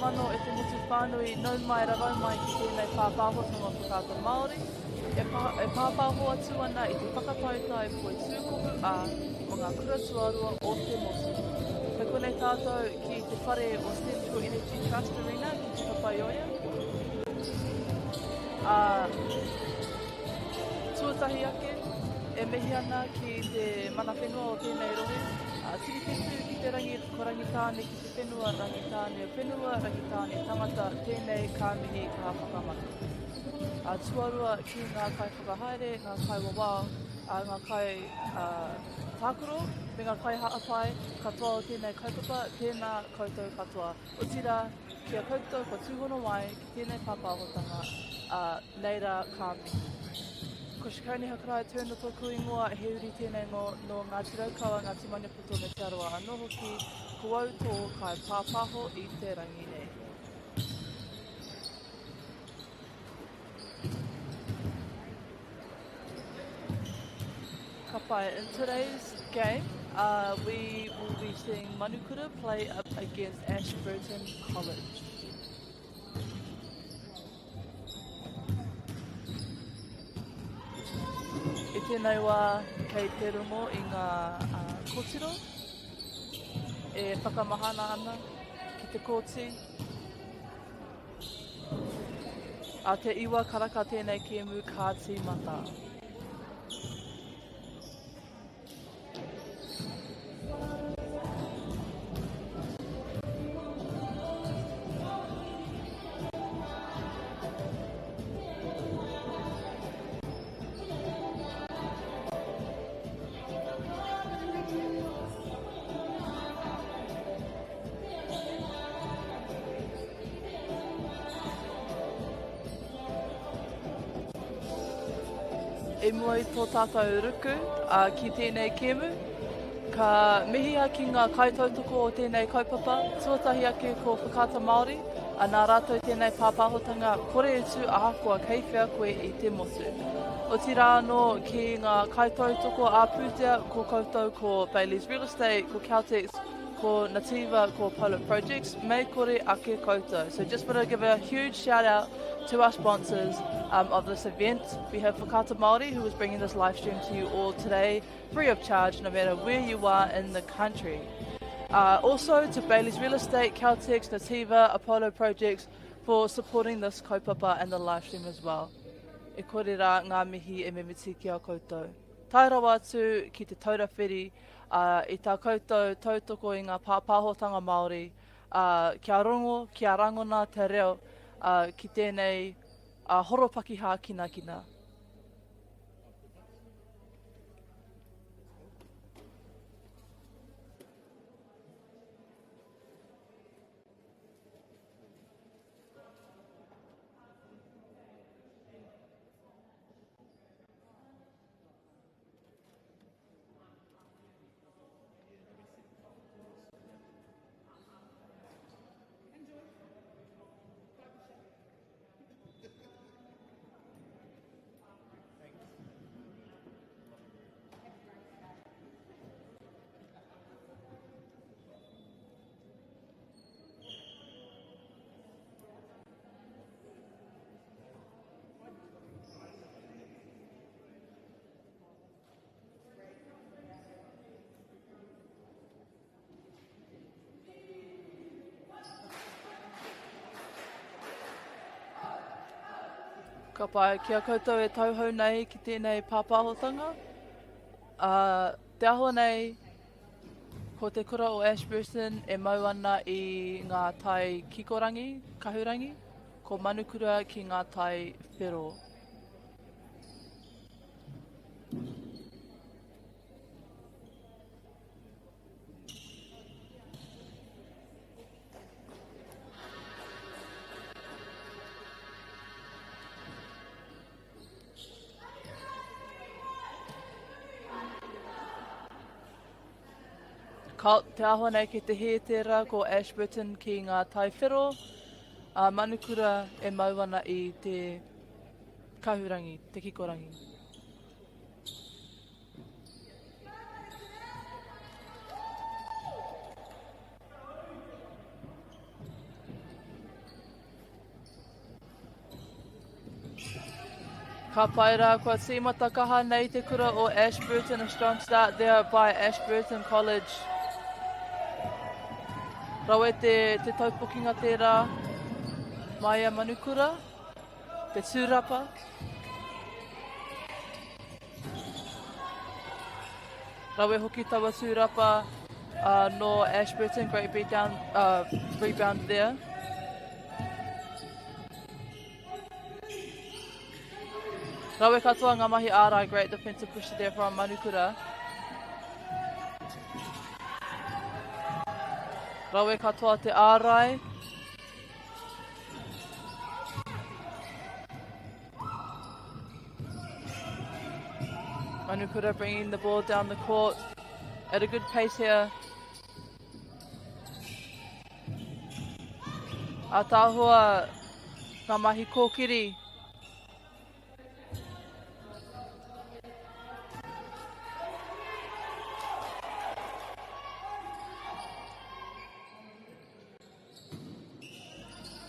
mano e te motu whānui, nau mai, rarau mai ki tēnei pāpāhotanga whakaata Māori, e, pā, e pāpāho atu ana i te whakataetae poitūkohu A o ngā kura tuarua o te motu. Kei konei tātou ki te whare o Central Energy Trust Arena ki Te Papaioea. Ā, tuatahi ake, e mihi ana ki te mana whenua o tēnei rohe, a Tiriwhetū ki te rangi, ko Rangitāne ki te whenua, Rangitāne whenua, Rangitāne tangata, tēnei ka mihi, ka whakamana. A tuarua ki ngā kaiwhakahaere, ngā kaiwawao, a ngā kai a, tākaro, me ngā kaihāpai katoa o tēnei kaupapa, tēnā koutou katoa. Otirā, ki a koutou kua tūhono mai ki tēnei pāpāhotanga, ā, nei rā ka mihi. Ko Shikoni Hakaraia Turner tōku ingoa, he uri tēnei nō, nō Ngāti Raukawa, Ngāti Maniapoto me Te Arawa anō hoki, ko au tō kaipāpāho i te rangi nei. Ka pai. In today's game, uh, we will be seeing Manukura play up against Ashburton College. I tēnei wā, kei te rongo i ngā uh, kōtiro e whakamahana ana ki te kōti. A te iwa karaka tēnei kēmu ka tīmata. I mua i tō tātou ruku uh, ki tēnei kēmu, ka mihia ki ngā kaitautoko o tēnei kaupapa, tuatahi ake ko Whakaata Māori, a nā rātou tēnei pāpāhotanga kore utu ahakoa kei whea koe i te motu. Otirā anō ki ngā kaitautoko ā-pūtea, ko koutou ko Bayleys Real Estate, ko Caltex, ko Nativa, ko Polo Projects, mei kore ake koutou. So just want to give a huge shout out to our sponsors um, of this event. We have Whakaata Māori who is bringing this live stream to you all today, free of charge, no matter where you are in the country. Uh, also to Bayleys Real Estate, Caltex, Nativa, Apollo Projects for supporting this kaupapa and the live stream as well. E kore rā ngā mihi e mimiti ki a koutou. Tae rawa atu ki te taura whiri, ā, i tā koutou tautoko i ngā pāpāhotanga Māori, ā, kia rongo, kia rangona te reo, ā, ki tēnei, ā, horopaki hākinakina. Ka pai ki a koutou e tauhou nei ki tēnei pāpāhotanga. Uh, te aho nei, ko te kura o Ashburton e mau ana i ngā tai kikorangi, kahurangi, ko Manukura ki ngā tai whero. Ka te āhua nei ki te hē tērā ko Ashburton ki ngā tai whero, a Manukura e mau ana i te kahurangi, te kikorangi. Ka pai rā, kua tīmata kaha nei te kura o Ashburton, a strong start there by Ashburton College. Rawe te, te taupokinga tērā mai a Manukura, te tūrapa. Rawe hoki taua tūrapa uh, no Ashburton, great beat down, uh, rebound there. Rawe katoa ngā mahi ārai, great defensive pressure there from Manukura. Rawe katoa te ārai. Manukura bringing the ball down the court at a good pace here. Ataahua ngā mahi kōkiri.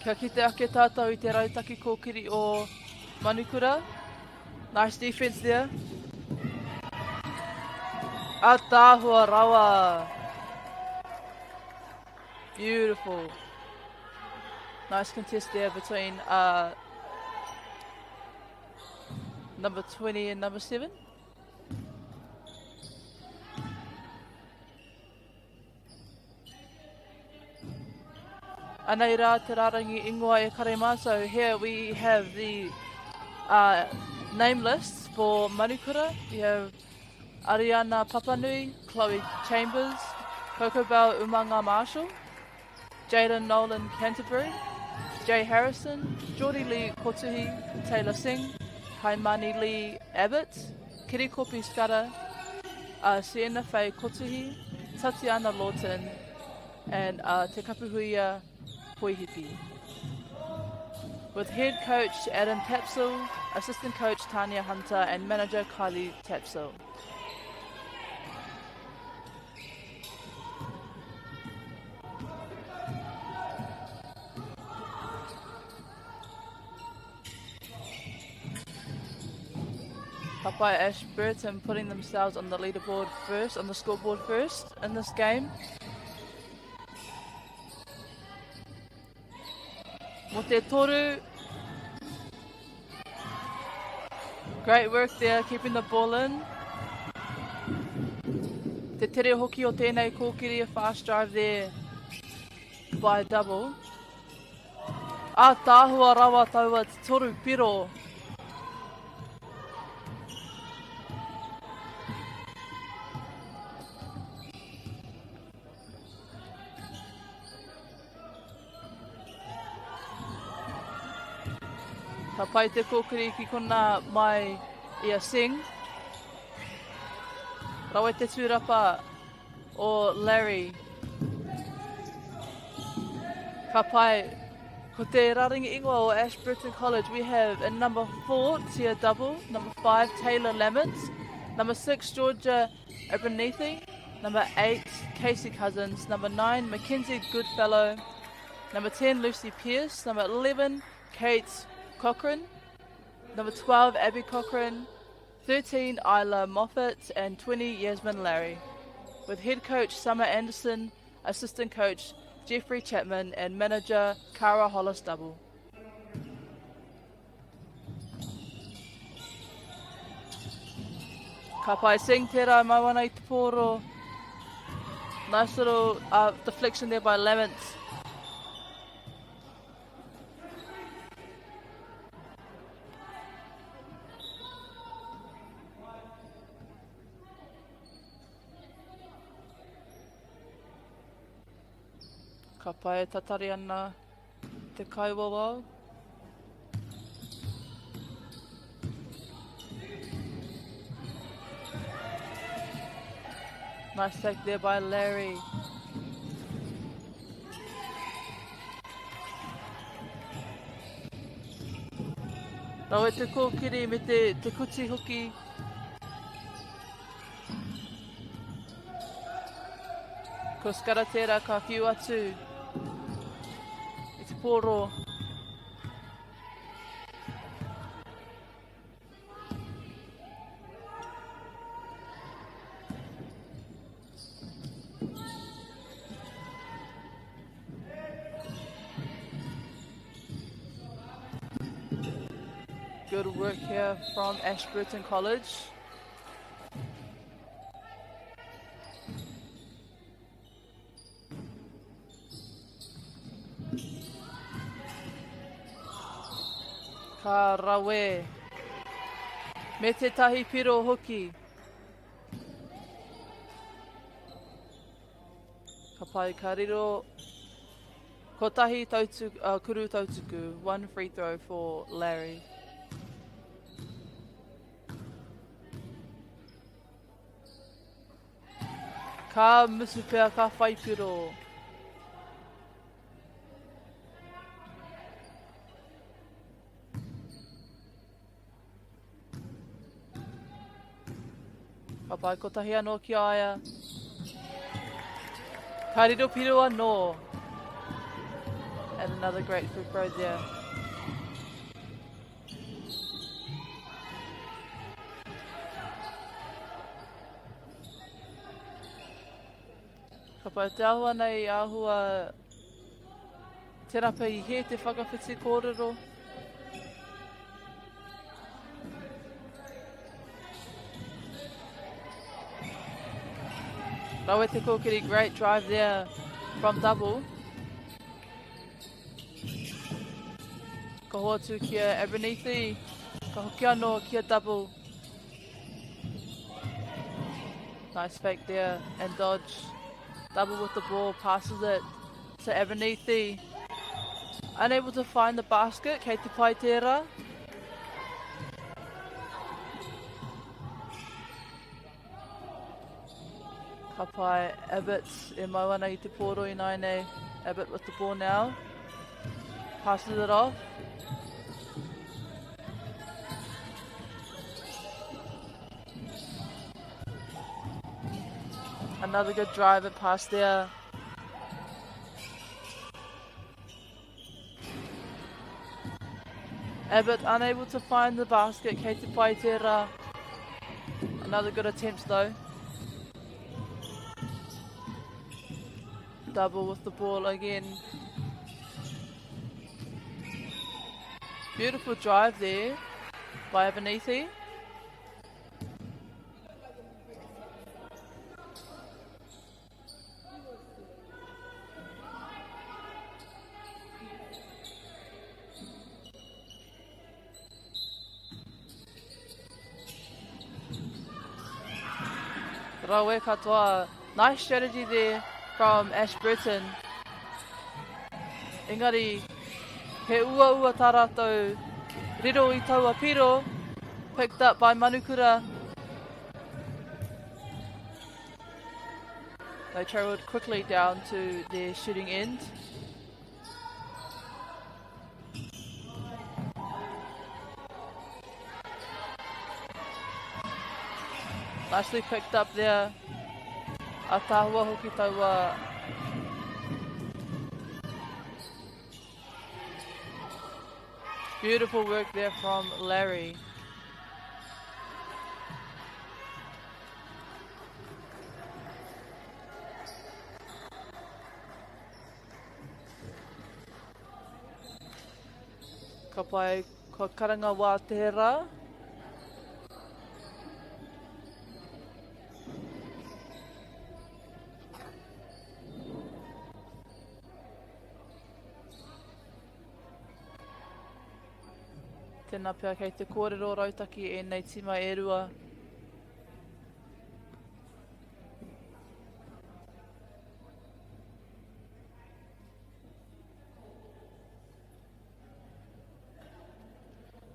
Kia kite ake tātou i te rautaki kōkiri o Manukura. Nice defense there. Ataahua rawa. Beautiful. Nice contest there between uh, number 20 and number 7. Anei rā te rārangi ingoa e kare mā. So here we have the uh, name lists for Manukura. We have Ariana Papanui, Chloe Chambers, Coco Bell Umanga Marshall, Jaden Nolan Canterbury, Jay Harrison, Geordie Lee Kotuhi, Taylor Singh, Kaimani Lee Abbott, Kirikopi Skara, uh, Sienna Faye Kotuhi, Tatiana Lawton, and uh, Te Kapuhuia Poihipi. With head coach Adam Tapsell, assistant coach Tanya Hunter, and manager Kylie Tapsell. Papai Ashburton putting themselves on the leaderboard first, on the scoreboard first in this game. Mo te toru. Great work there, keeping the ball in. Te tere hoki o tēnei kōkiri, a fast drive there by double. Ātaahua rawa taua toru piro. Ka pai te kōkiri ki konā mai i a Singh. Rawe te tūrapa o Larry. Ka pai. Ko te raringi ingoa o Ashburton College, we have in number 4, Tia Double, number 5, Taylor Lamont, number 6, Georgia Abernethy, number 8, Casey Cousins, number 9, Mackenzie Goodfellow, number 10, Lucy Pierce, number 11, Kate Cochrane, number 12, Abby Cochrane, 13, Isla Moffat, and 20, Yasmin Larry. With head coach Summer Anderson, assistant coach Jeffrey Chapman, and manager Cara Hollis-Double. Ka pai Singh tērā mau ana i te pōro. Nice little uh, deflection there by Lamont. Ka pai e tatari ana te kaiwawao. Nice take there by Larry. Rawe te kōkiri me te, te kuti hoki. Ko Skara tērā ka whiu atu i te pōro. Good work here from Ashburton College. Ka rawe. Me tētahi piro hoki. Ka pai, ka riro. Kotahi tautu, uh, kuru tautuku. One free throw for Larry. Ka mutu pea ka whai piro. Ka pai kotahi anō ki a ia. Ka riro piro anō. And another great free throw there. Ka pai te āhua nei āhua tērā pea i hē te whakawhiti kōrero. Rawe te kōkiri, great drive there from double. Ka hoatu ki a Abernethy, ka hoki anō ki a double. Nice fake there and dodge. Double with the ball, passes it to Abernethy. Unable to find the basket, kei te pai tērā. Ka pai Abbott e mau ana i te pōro ināianei. Abbott with the ball now. Passes it off. Another good drive and pass there. Abbott unable to find the basket. Kei te pai tērā. Another good attempt though. Double with the ball again. Beautiful drive there by Abernethy. Rawe katoa. Nice strategy there from Ashburton. Engari, he uaua tā rātou riro i taua piro. Picked up by Manukura. They travelled quickly down to their shooting end. Nicely picked up there. Ataahua hoki taua Beautiful work there from Larry. Ka pai, kua karanga wā tērā. Tēnā pea kei te kōrero rautaki ēnei tīma e rua.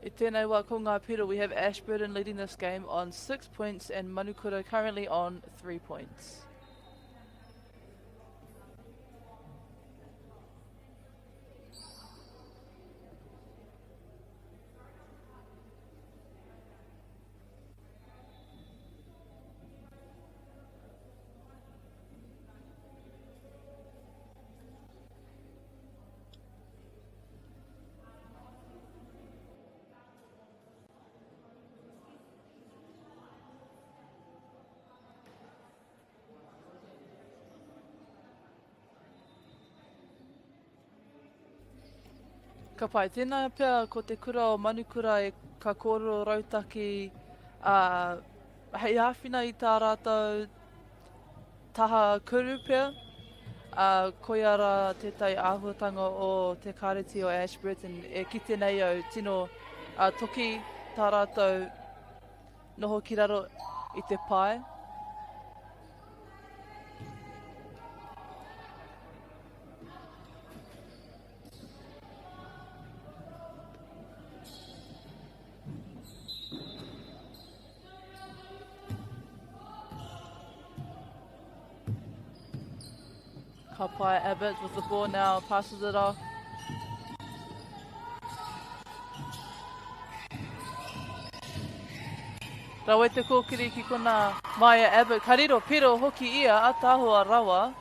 I tēnei wā ko ngā piro, we have Ashburton leading this game on 6 points and Manukura currently on 3 points. Ka pai. Tēnā pea ko te kura o Manukura e ka kōrero rautaki ā, hei āwhina i tā rātou taha kuru pea, ā, koia rā tētahi āhuatanga o te kāreti o Ashburton e kite nei au tino ā, toki tā rātou noho ki raro i te pae. Ka pai Abbott with the ball now, passes it off. Rawe te kōkiri ki kona Maya Abbott. Ka riro piro hoki ia a Tahua Rawa.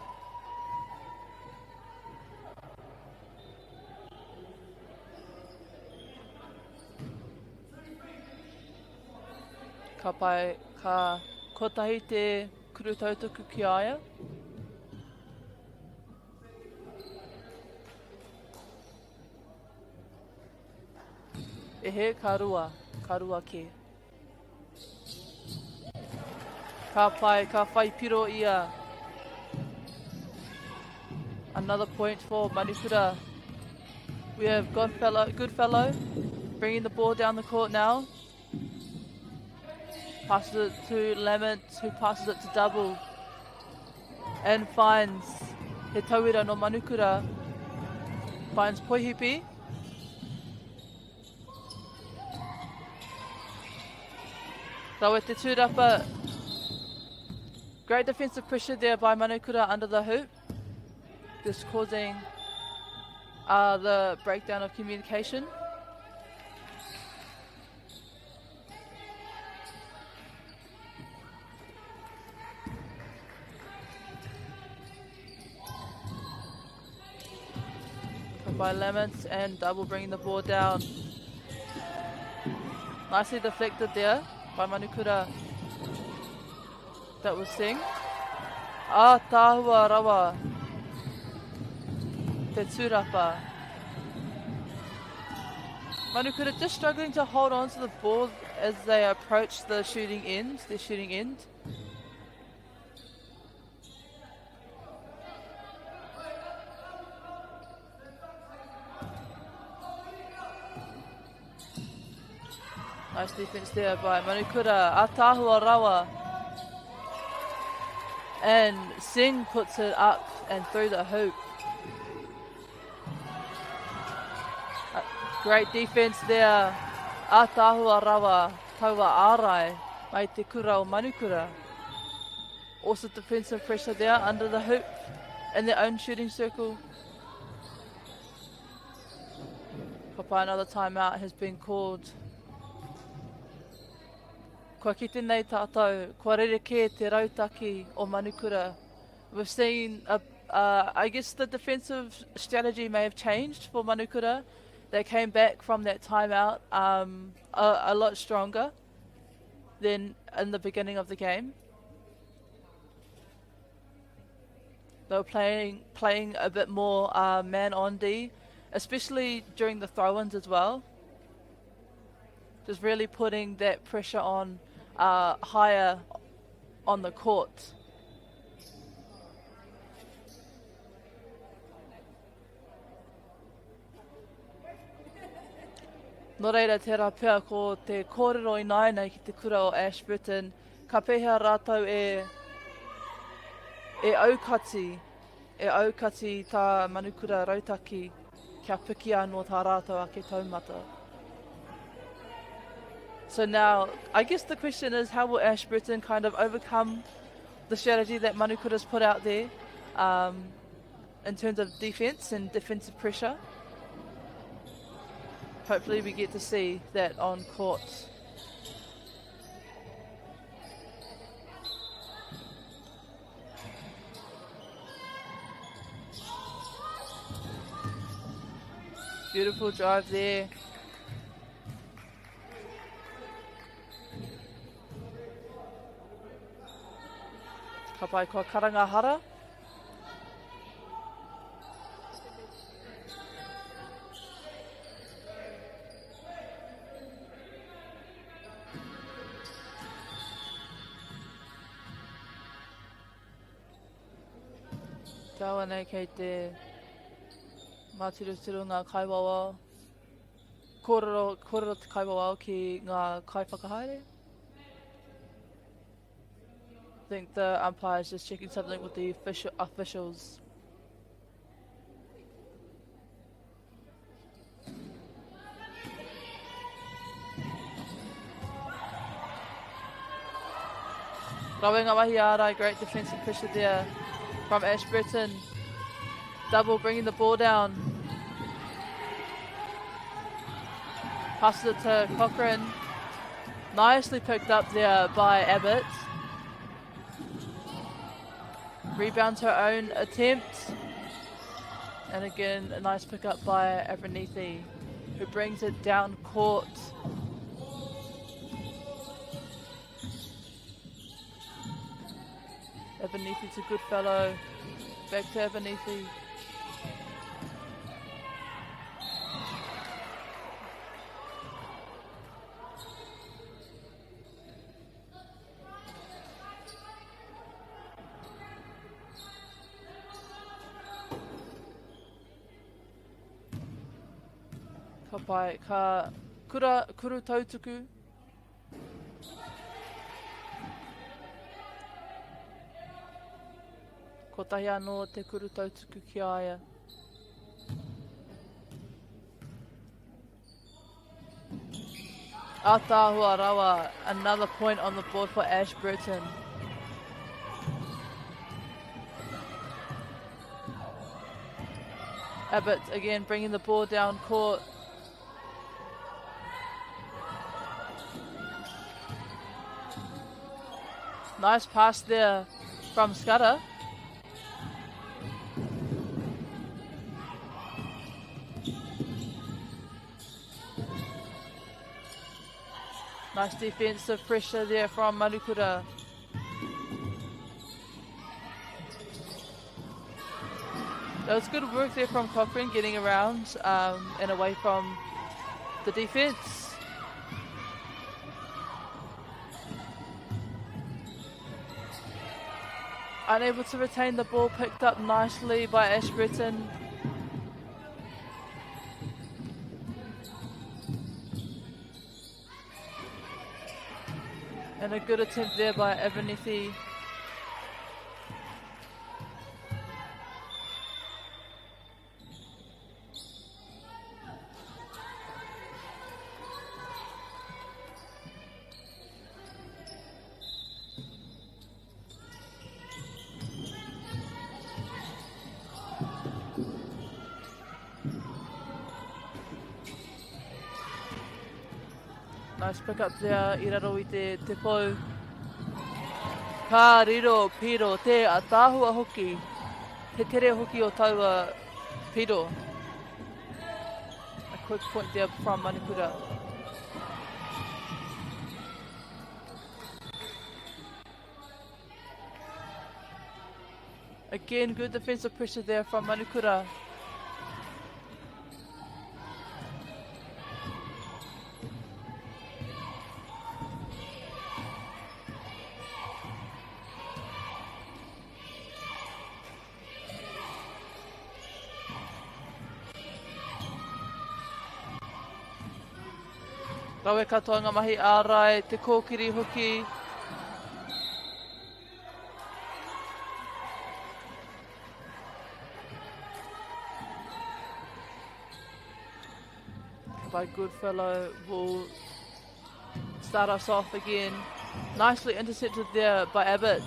Ka pai, ka kotahi te kuru tautuku ki a ia. Ehe, ka rua, ka rua kē. Ka pai, ka whai piro ia. Another point for Manukura. We have Goodfellow, Goodfellow bringing the ball down the court now. Passes it to Lement, who passes it to Double. And finds He Tauira no Manukura. Finds Poihipi. Rawe te tūrapa. Great defensive pressure there by Manukura under the hoop. Just causing uh, the breakdown of communication. By Lemons and double bringing the ball down. Nicely deflected there by Manukura. That was Singh. Ah, tāhua rawa. Te tūrapa. Manukura just struggling to hold on to the ball as they approach the shooting end, their shooting end. Nice defense there by Manukura. Atahua Rawa. And Singh puts it up and through the hoop. Uh, great defense there. Atahua Rawa. Taua Arai. Mai te kura o Manukura. Also defensive pressure there under the hoop in their own shooting circle. Papa, another timeout has been called. Kua kite nei tātou, kua rerekē te rautaki o Manukura. We've seen, a, uh, I guess the defensive strategy may have changed for Manukura. They came back from that timeout um, a, a lot stronger than in the beginning of the game. They were playing playing a bit more uh, man on D, especially during the throw-ins as well. Just really putting that pressure on uh, higher on the court. Nō reira, tērā pea ko te kōrero ināianei ki te kura o Ashburton, ka pēhea rātou e, e aukati, e aukati tā Manukura rautaki kia piki anō tā rātou ake taumata. So now, I guess the question is how will Ashburton kind of overcome the strategy that Manukura's put out there? Um, in terms of defense and defensive pressure. Hopefully we get to see that on court. Beautiful drive there. Ka pai kua karanga hara. Te nei kei te mātirotiro ngā kaiwawao. Kōrero, kōrero te kaiwawao ki ngā kaiwhakahaere. I think the umpire is just checking something with the official, officials. Rawe ngā mahi ārai, great defensive pressure there from Ashburton. Double bringing the ball down. Passes it to Cochrane. Nicely picked up there by Abbott. Rebounds her own attempt. And again, a nice pickup by Abernethy, who brings it down court. Abernethy's a good fellow. Back to Abernethy. Ka pai, ka kura, kuru tautuku. Kotahi anō te kuru tautuku ki a ia. Ataahua rawa, another point on the board for Ashburton. Abbott again bringing the ball down court. Nice pass there from Scudder. Nice defensive pressure there from Manukura. That was good work there from Cochrane, getting around and away from the defense. Unable to retain the ball, picked up nicely by Ashburton. And a good attempt there by Abernethy. Nice pick up there i raro i te, te pou. Ka riro, piro, te ataahua hoki. Te tere hoki o taua piro. A quick point there from Manukura. Again, good defensive pressure there from Manukura. Rawe katoa ngā mahi ārai, te kōkiri hoki. By Goodfellow will start us off again. Nicely intercepted there by Abbott.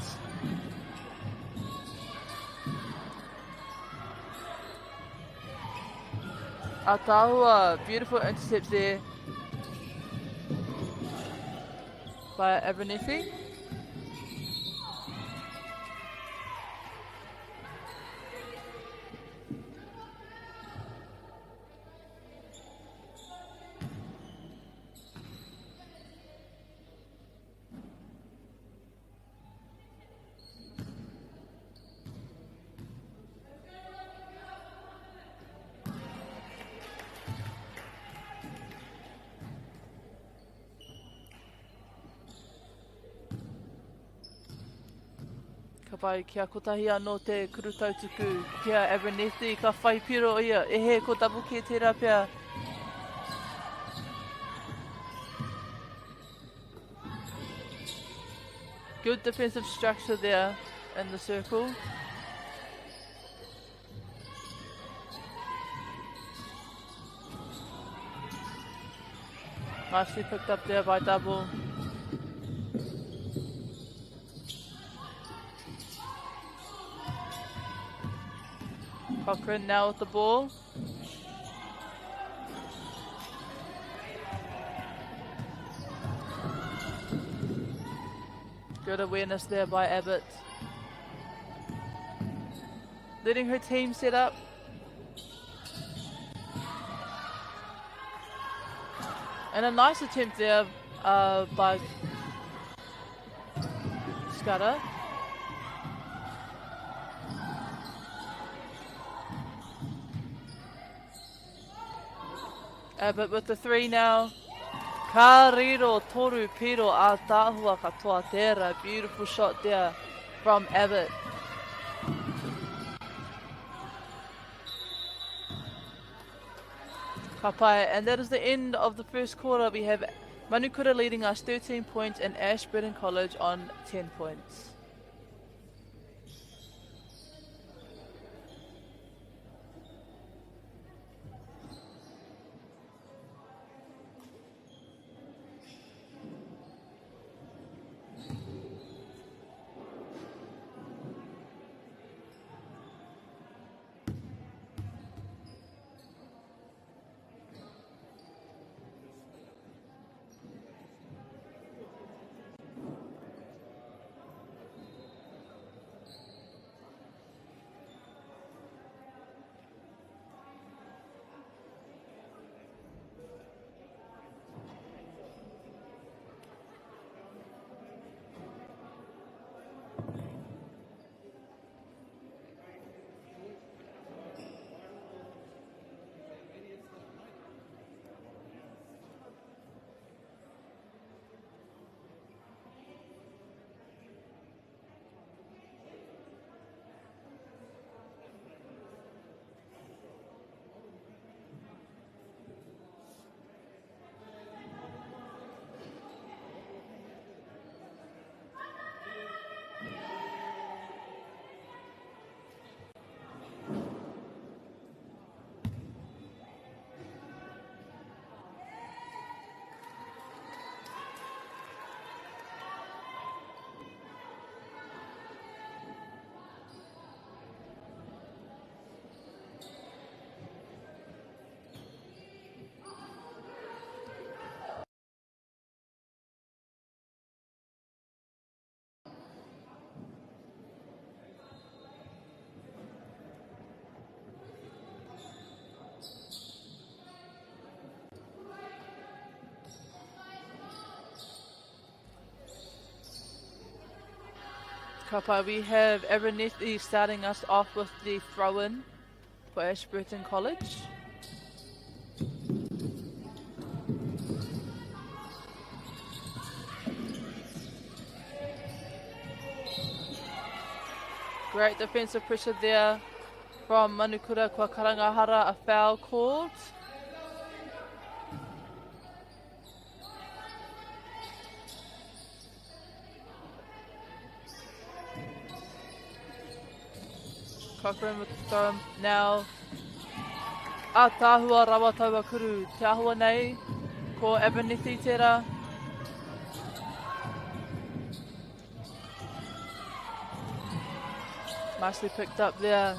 Ataahua, beautiful intercept there by Abernethy. pai, kia kotahi anō te kuru tautuku ki a Abernethy, ka whai piro ia, e he, ko Double Care tērā pea. Good defensive structure there in the circle. Nicely picked up there by Double. Cochrane now with the ball. Good awareness there by Abbott. Letting her team set up. And a nice attempt there uh, by Scudder. Abbott with the three now. Ka riro toru piro a tāhua katoa tērā. Beautiful shot there from Abbott. Ka pai. And that is the end of the first quarter. We have Manukura leading us 13 points and Ashburton College on 10 points. Ka pai, we have Abernethy starting us off with the throw-in for Ashburton College. Great defensive pressure there from Manukura kua karangahara, a foul called. Cochrane with the throw now. Ātaahua rawa taua kuru. Te ahua nei, ko Abernethy tērā. Nicely picked up there.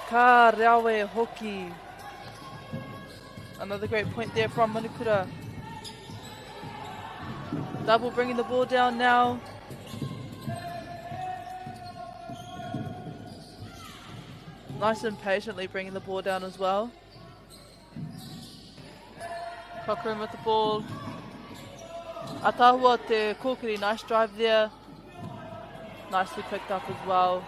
Ka rawe hoki. Another great point there from Manukura. Double bringing the ball down now. Nice and patiently bringing the ball down as well. Cochrane with the ball. Atahua te kōkiri, nice drive there. Nicely picked up as well.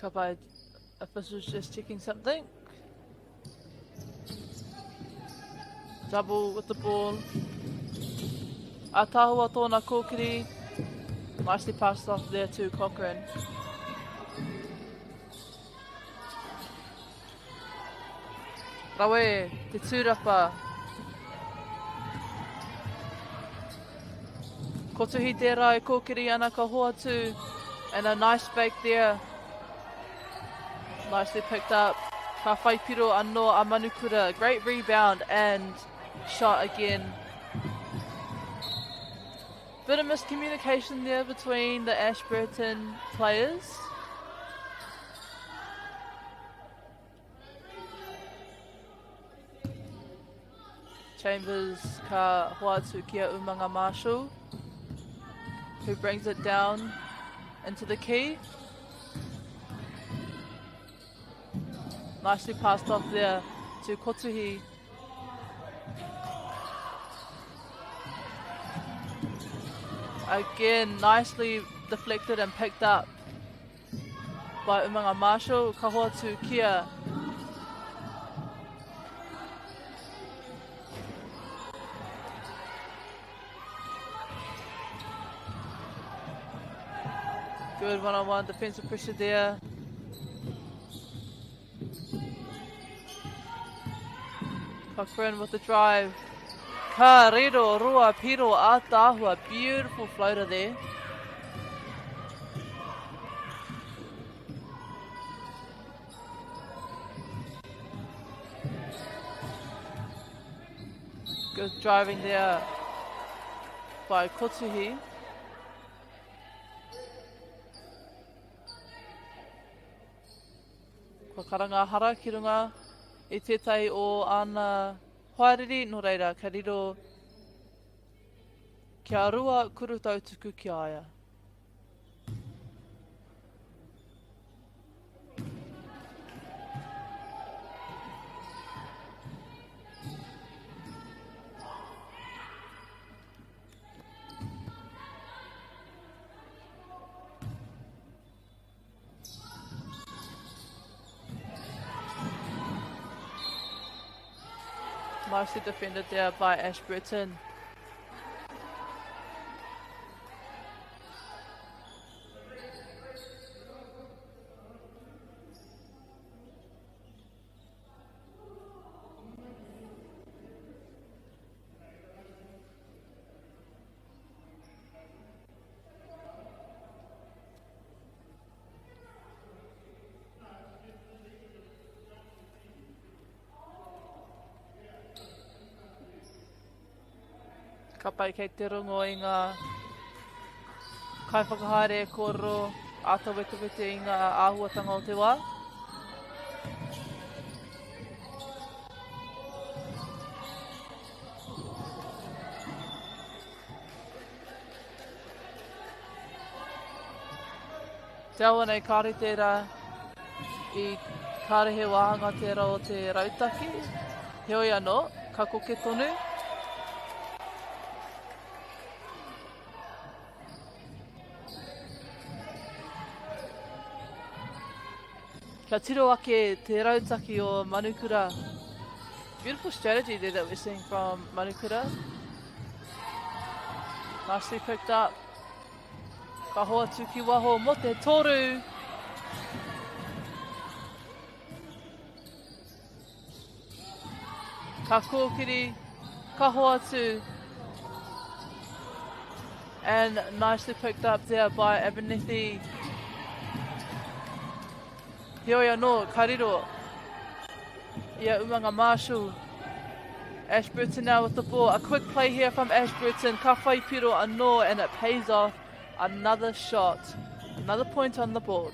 Ka pai, officials just checking something. Double with the ball. Ataahua tōna kōkiri. Nicely passed off there to Cochrane. Rawe, te tūrapa. Kotuhi tērā e kōkiri ana ka hoatu. And a nice fake there. Nicely picked up. Ka whai piro anō a Manukura. Great rebound and shot again. Bit of miscommunication there between the Ashburton players. Chambers ka hoatu kia Umanga Marshall, who brings it down into the key. Nicely passed off there to Kotuhi. Again, nicely deflected and picked up by Umanga Marshall. Ka hoatu kia Good one-on-one -on -one defensive pressure there. Cochrane with the drive. Ka riro rua piro ātaahua. Beautiful floater there. Good driving there by Kotuhi. Kua karanga a Hara ki runga i tētahi o āna hoariri, nō reira, ka riro kia rua kuru tautuku ki a ia. Nicely defended there by Ashburton. Ka pai kei te rongo i ngā kaiwhakahaere e kōrero āta wetewete i ngā āhuatanga o te wā. Te awa nei kāre tērā i kāre he wāhanga tērā o te rautaki. Heoi anō, ka koke tonu. Kia tiro ake te rautaki o Manukura. Beautiful strategy there that we're seeing from Manukura. Nicely picked up. Ka hoatu ki waho mo te toru. Ka kōkiri, ka hoatu. And nicely picked up there by Abernethy. Heoi anō, ka riro i a Umanga Marshall. Ashburton now with the ball. A quick play here from Ashburton. Ka whai piro anō and it pays off. Another shot. Another point on the board.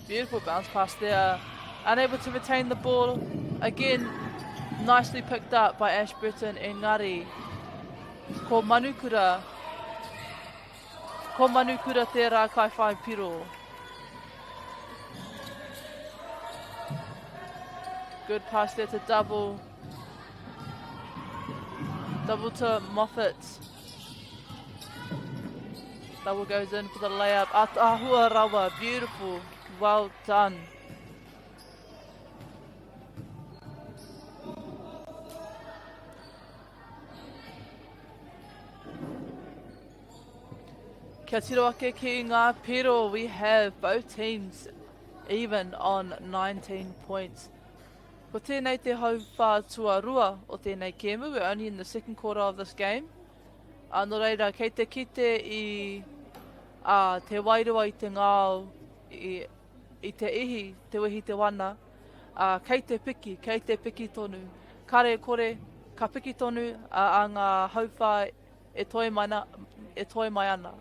Beautiful bounce pass there. Unable to retain the ball. Again, nicely picked up by Ashburton engari. Ko Manukura. Ko Manukura tērā kai whai piro. Good pass there to double. Double to Moffat. Double goes in for the layup. Ataahua rawa, beautiful. Well done. Kia tiro ake ki ngā piro, we have both teams even on 19 points. Ko tēnei te hauwhā tuarua o tēnei kēmu, we're only in the second quarter of this game. Ā, nō reira, kei te kite i ā, te wairua i te ngao, i, i te ihi, te wehi, te wana, ā, kei te piki, kei te piki tonu. Kare kore, ka piki tonu ā, ā ngā hauwhā e toe mai, na, e toe mai ana.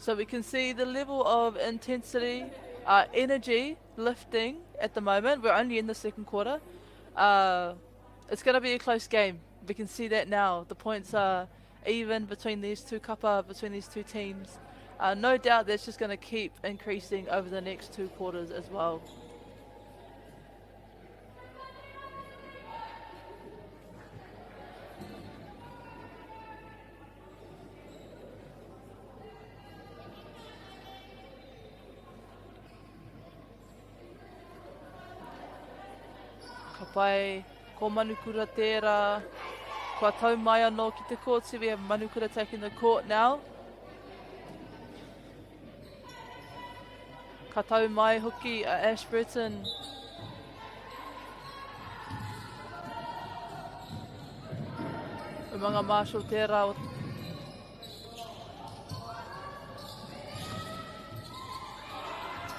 So we can see the level of intensity, uh, energy lifting at the moment. We're only in the second quarter. Uh, it's going to be a close game. We can see that now. The points are even between these two kapa, between these two teams. Uh, no doubt that's just going to keep increasing over the next two quarters as well. Ka pai, ko Manukura tērā. Kua tau mai anō ki te kōti. We have Manukura taking the court now. Ka tau mai hoki a Ashburton. Umanga Marshall tērā o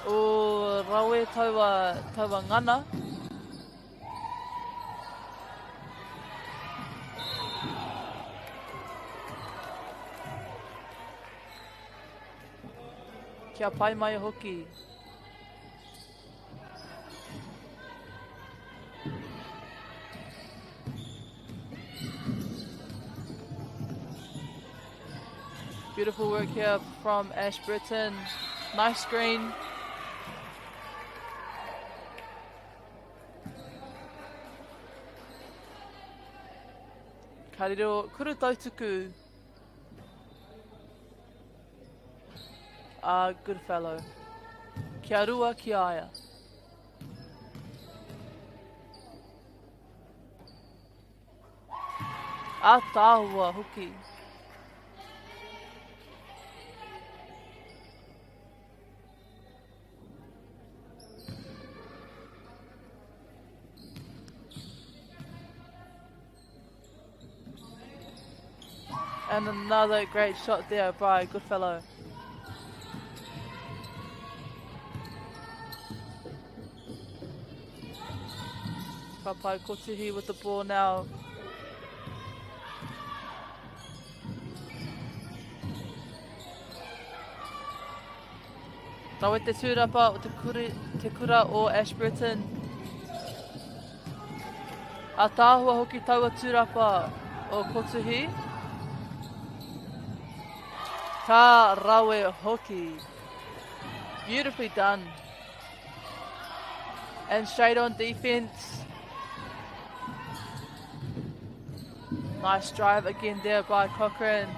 O rawe taua, taua ngana. Kia pai mai hoki. Beautiful work here from Ashburton. Nice screen. Ka riro kuru tautuku a Goodfellow. Kia rua ki a ia. Ataahua hoki. And another great shot there by Goodfellow. Ka pai Kotuhi with the ball now. Rawe te tūrapa o te, kuri, te kura o Ashburton. Ataahua hoki taua tūrapa o Kotuhi. Ka rawe hoki. Beautifully done. And straight on defense. Nice drive again there by Cochrane.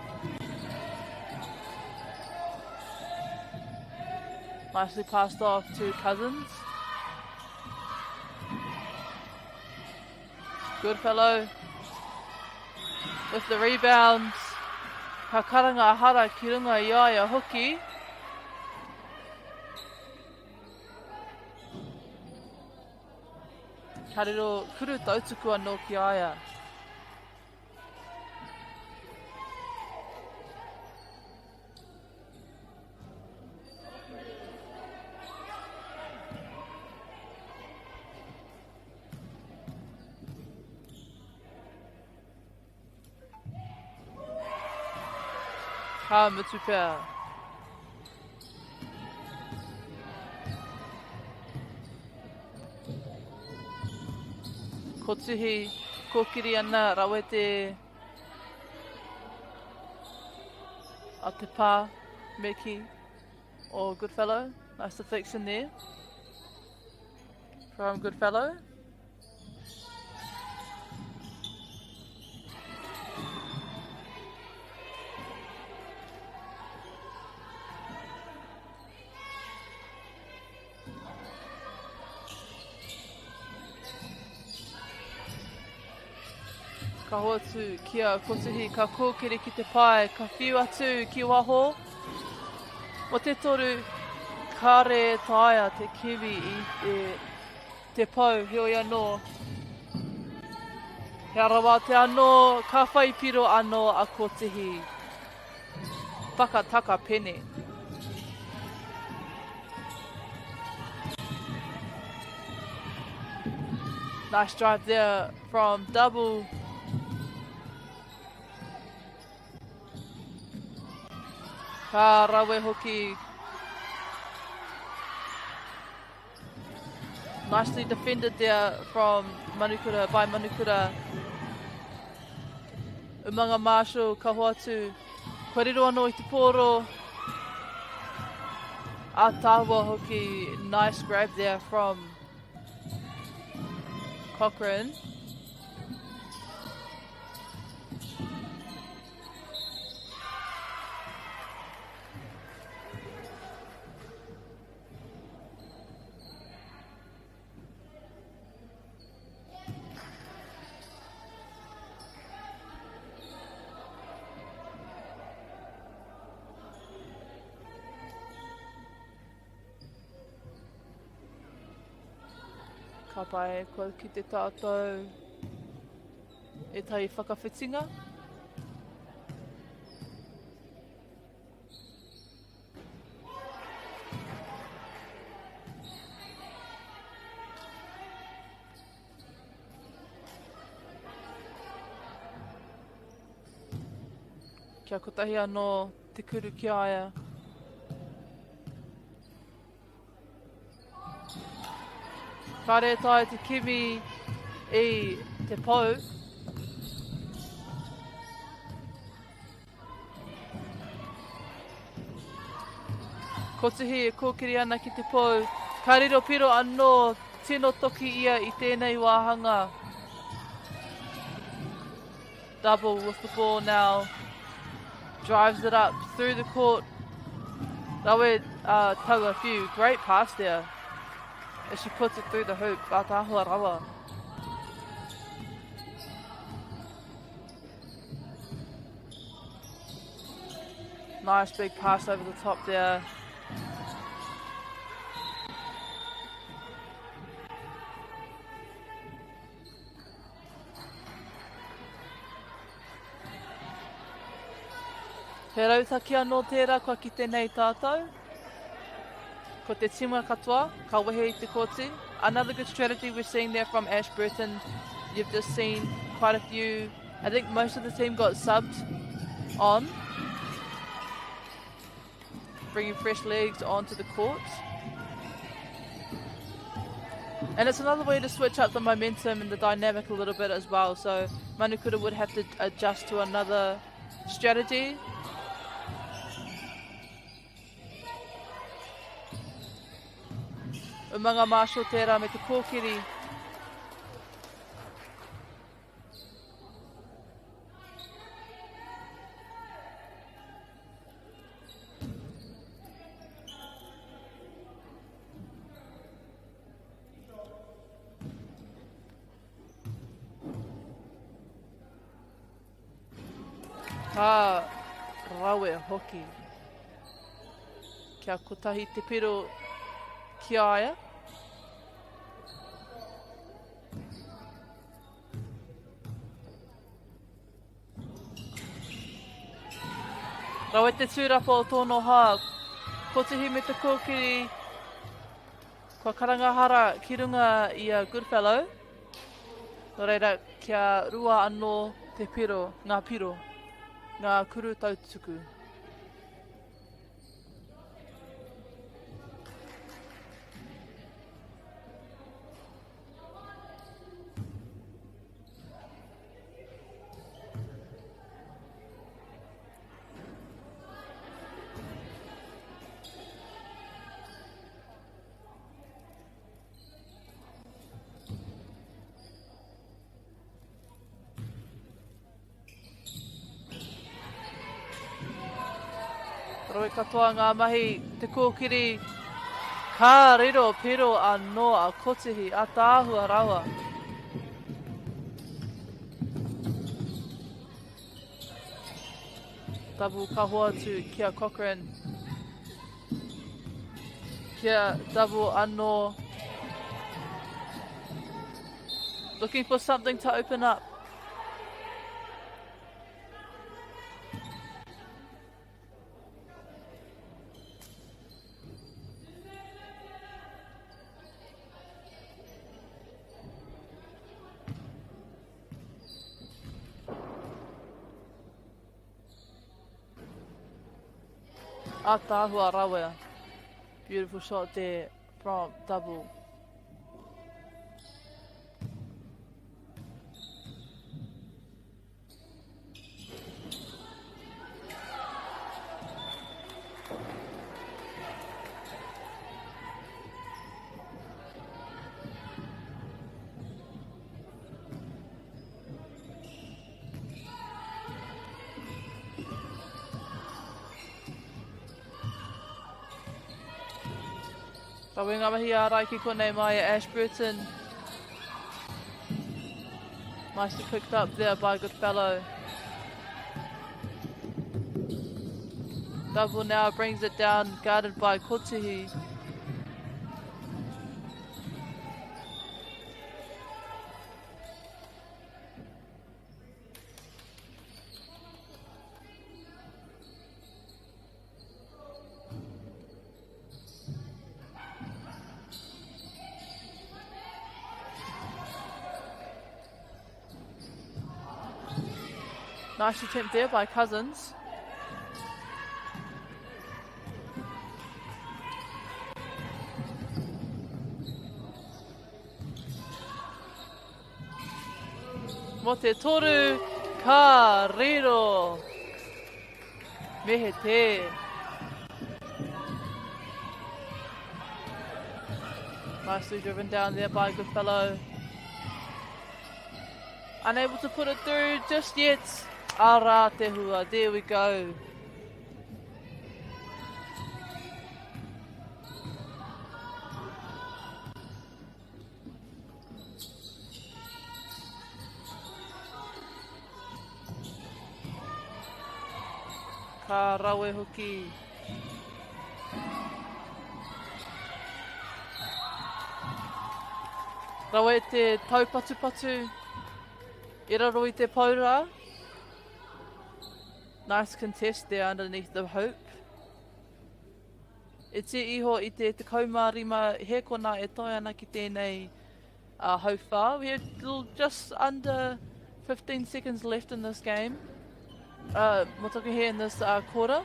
Nicely passed off to Cousins. Goodfellow with the rebound. Ka karanga hara ki runga i a ia hoki. Ka riro kuru tautuku anō ki a ia. Ka mutu pea. Ko Tuhi, kōkiri ana rawe te a te pā me ki o Goodfellow. Nice deflection there from Goodfellow. Ka hoatu ki a Kotuhi, ka kōkiri ki te pae, ka whiu atu ki waho. Mo te toru, kāre e taea te kimi i te, te pou, heoi anō. He arawātea anō, ka whai piro anō a Kotihi. Whakataka pene. Nice drive there from double. Ka rawe hoki. Nicely defended there from Manukura, by Manukura. Umanga Marshall, ka hoatu. Kua riro anō i te pōro. Ataahua hoki, nice grab there from Cochrane. Ka pai, kua kite tātou ētahi whakawhitinga. Kia kotahi anō te kuru ki a ia. Kāre e taea te kimi i te pou. Kotuhi e kōkiri ana ki te pou. Ka riro piro anō, tino toki ia i tēnei wāhanga. Double with the ball now. Drives it up through the court. Rawe uh, taua whiu. Great pass there. As she puts it through the hoop. Ataahua rawa. Nice big pass over the top there. He rautaki anō tērā kua kite nei tātou. Ko te tima katoa, ka wehe i te kōti. Another good strategy we're seeing there from Ashburton. You've just seen quite a few. I think most of the team got subbed on. Bringing fresh legs onto the court. And it's another way to switch up the momentum and the dynamic a little bit as well. So Manukura would have to adjust to another strategy. Umanga Marshall tērā me te kōkiri. Ka rawe hoki. Kia kotahi te piro ki a ia. Rawe te tūrapa o tōno hā. Kotihi me te kōkiri. Kua karangahara ki runga i a Goodfellow. Nō reira, kia rua anō te piro, ngā piro, ngā kuru tautuku. Rawe katoa ngā mahi te kōkiri ka riro piro anō a Kotihi, ataahua rawa. Double ka hoatu ki a Cochrane. Kia double anō. Looking for something to open up. Ataahua rawe. Beautiful shot there from Double. Rawe ngā mahi ārai ki konei mai a Ashburton. Nicely picked up there by Goodfellow. Double now brings it down, guarded by Kotihi. Nice attempt there by Cousins. Mo te toru, ka riro. Me he tē. Nicely driven down there by Goodfellow. Unable to put it through just yet. Ara te hua, there we go. Ka rawe hoki. Rawe te taupatupatu i raro i te paura. Nice contest there underneath the hoop. E tī iho i te 15 hēkona e toe ana ki tēnei hauwhā. We have just under 15 seconds left in this game. Mo taku here in this quarter.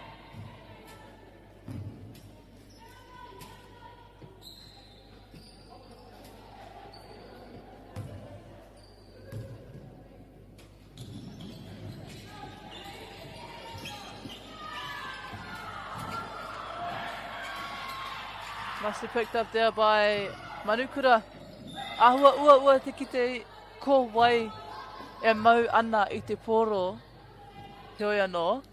Nicely picked up there by Manukura. Ahua ua ua te kite ko wai e mau ana i te pōro. Heoi anō.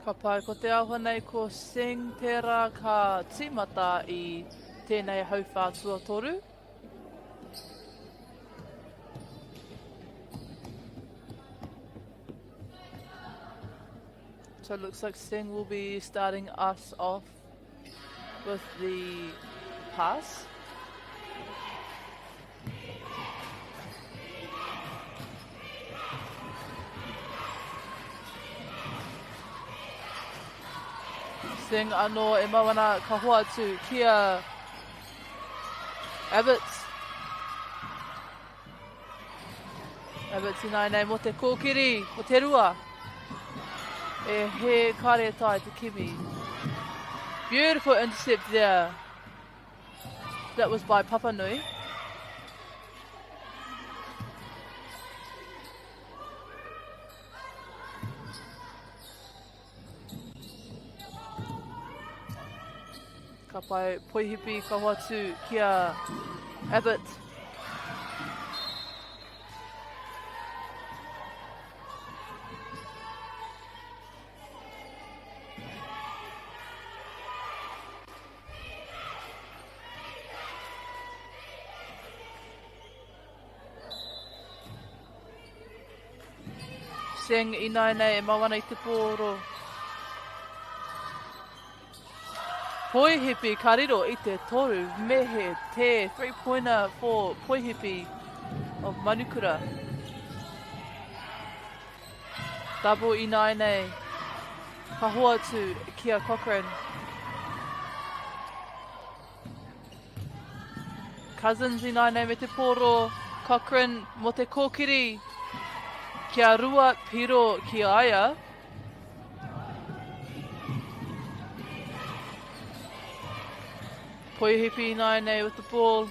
Ka pai, ko te āhua nei ko Singh tērā ka tīmata i tēnei hauwhā tuatoru. So it looks like Singh will be starting us off with the pass. Singh anō e mau ana ka hoa atu ki a Abbott. Abbott ināianei mō te kōkiri o te rua. E he karetai te kimi. Beautiful intercept there. That was by Papanui. Ka pai Poihipi ka hoatu ki a Abbott. Singh ināianei e mau ana i te pōro. Poihipi ka riro i te toru me he te three-pointer for Poihipi of Manukura. Double ināianei ka hoatu ki a Cochrane. Cousins ināianei me te pōro Cochrane mō te kōkiri kia rua piro ki a ia. Poihipi ināianei with the ball.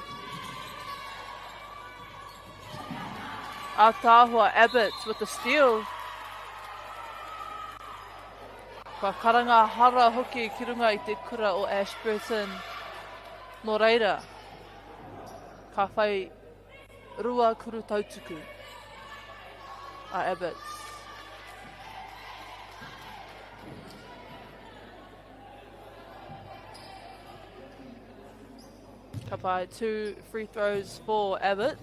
Ataahua Abbott with the steal. Kua karanga hara hoki ki runga i te kura o Ashburton. Nō reira, ka whai rua kuru tautuku a Abbott. Ka pai, two free throws for Abbott.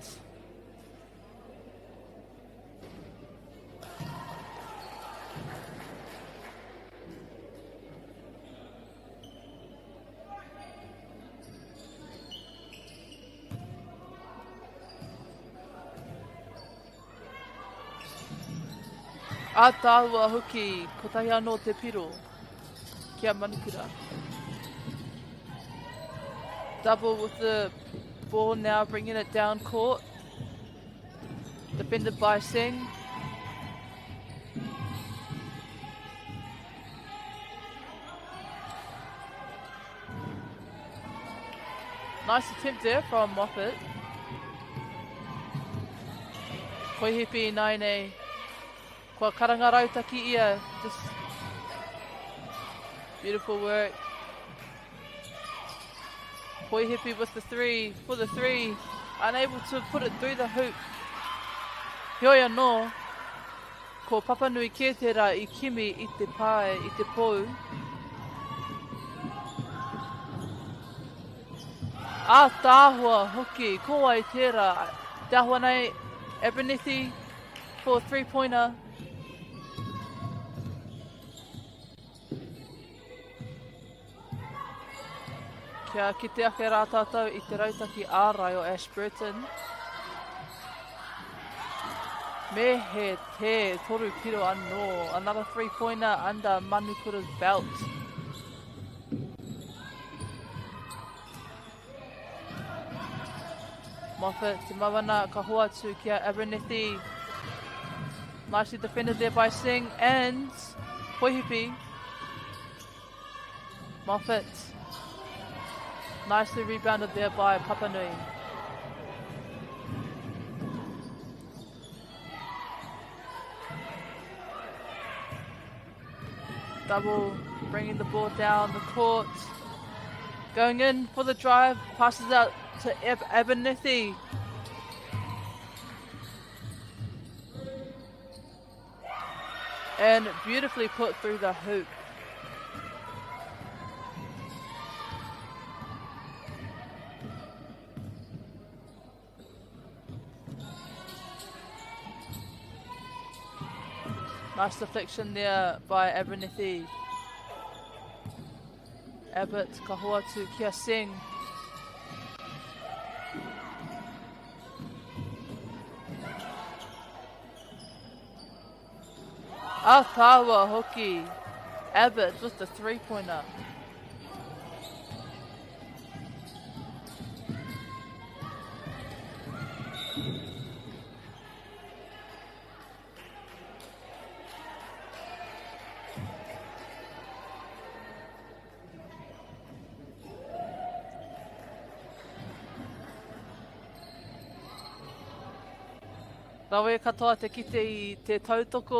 Ātaahua hoki, kotahi anō te piro ki a Manukura. Double with the ball now, bringing it down court. Defended by Singh. Nice attempt there from Moffat. Koihipi Naine. Kua karanga rautaki ia. Just beautiful work. Poihipi with the three, for the three. Unable to put it through the hoop. Heoi anō, ko Papanui kē tērā i kimi i te pae, i te pou. Ātaahua hoki, ko wai tērā? Te ahua nei, Abernethy for three-pointer. Kia kite ake rā tātou i te rautaki ārai o Ashburton. Me he te toru piro anō. Another three-pointer under Manukura's belt. Moffat, te mau ana, ka hoatu ki a Abernethy. Nicely defended there by Singh and Poihipi. Moffat. Nicely rebounded there by Papanui. Double, bringing the ball down the court. Going in for the drive, passes out to Ab Abernethy. And beautifully put through the hoop. Nice deflection there by Abernethy. Abbott ka hoatu ki a Singh. Ataahua hoki. Abbott with the three-pointer. Rawe katoa te kite i te tautoko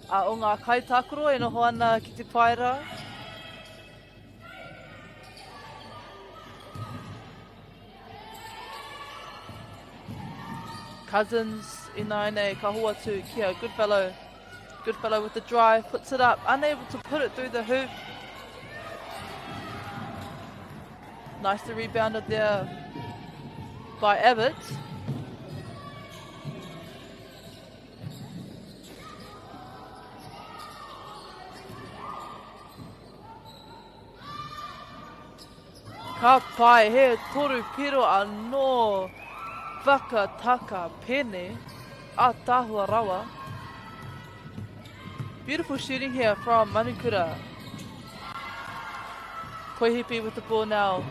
a o ngā kaitākaro e noho ana ki te pae rā. Cousins ināianei ka hoatu ki a Goodfellow. Goodfellow with the drive, puts it up, unable to put it through the hoop. Nicely rebounded there by Abbott. Ka pai, he toru piro anō whakataka pene, ātaahua rawa. Beautiful shooting here from Manukura. Poihipi with the ball now.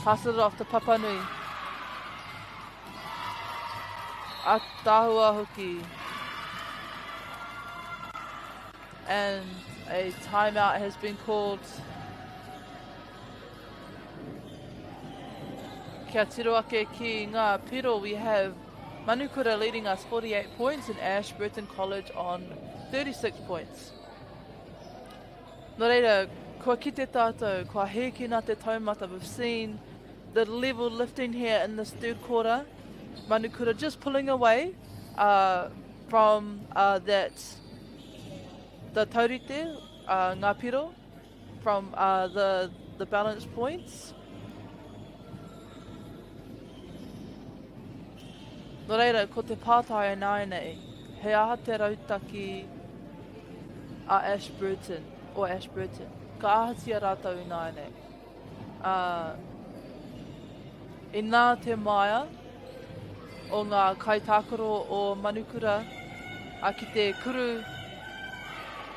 Passes it off to Papanui. Ataahua hoki. And a timeout has been called. Kia tiro ake ki ngā piro, we have Manukura leading us 48 points and Ashburton College on 36 points. Nō reira, kua kite tātou, kua hīkina te taumata, we've seen the level lifting here in this third quarter. Manukura just pulling away uh, from uh, that the taurite, uh, ngā piro, from uh, the, the balance points. Nō reira, ko te pātai ināianei, he aha te rautaki a Ashburton, o Ashburton? Ka ahatia rātou ināianei? Ā, inā te māia o ngā kaitākaro o Manukura a ki te kuru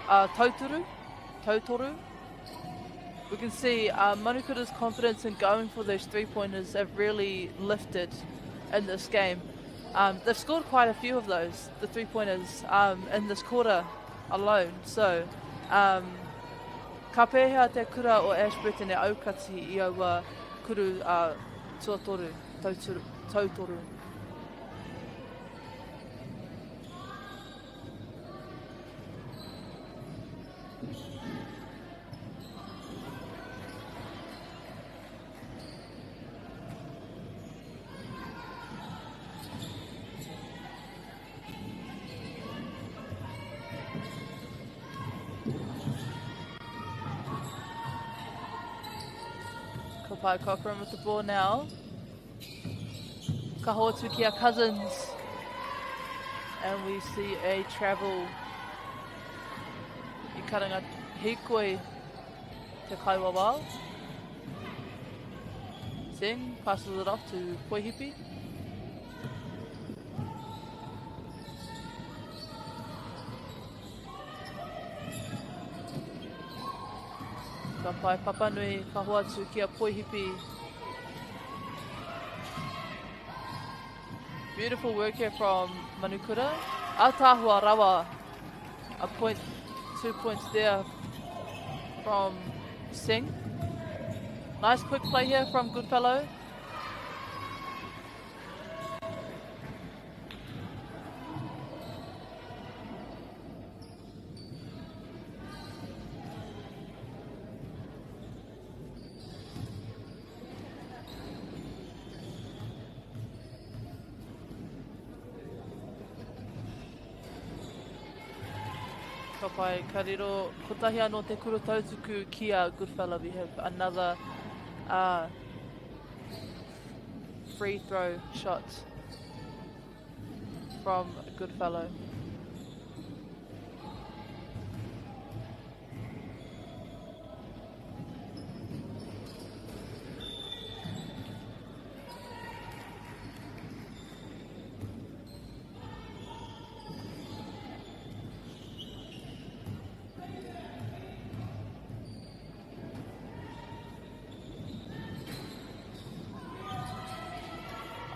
a tauturu, tautoru, We can see uh, Manukura's confidence in going for those three-pointers have really lifted in this game. Um, they've scored quite a few of those, the three-pointers, um, in this quarter alone. So, um, ka pēhea te kura o Ashburton e aukati i aua kuru uh, tuatoru, tauturu, tautoru. Ka pai Cochrane with the ball now. Ka hoatu ki a Cousins. And we see a travel i karanga hikoi te kaiwawao. Singh passes it off to Poihipi. Ka pai Papanui, ka hoatu ki a Poihipi. Beautiful work here from Manukura. Ataahua rawa. A point, two points there from Singh. Nice quick play here from Goodfellow. Ka pai, ka riro, kotahi anō te kura tautuku ki a Goodfella. We have another uh, free throw shot. from Goodfellow.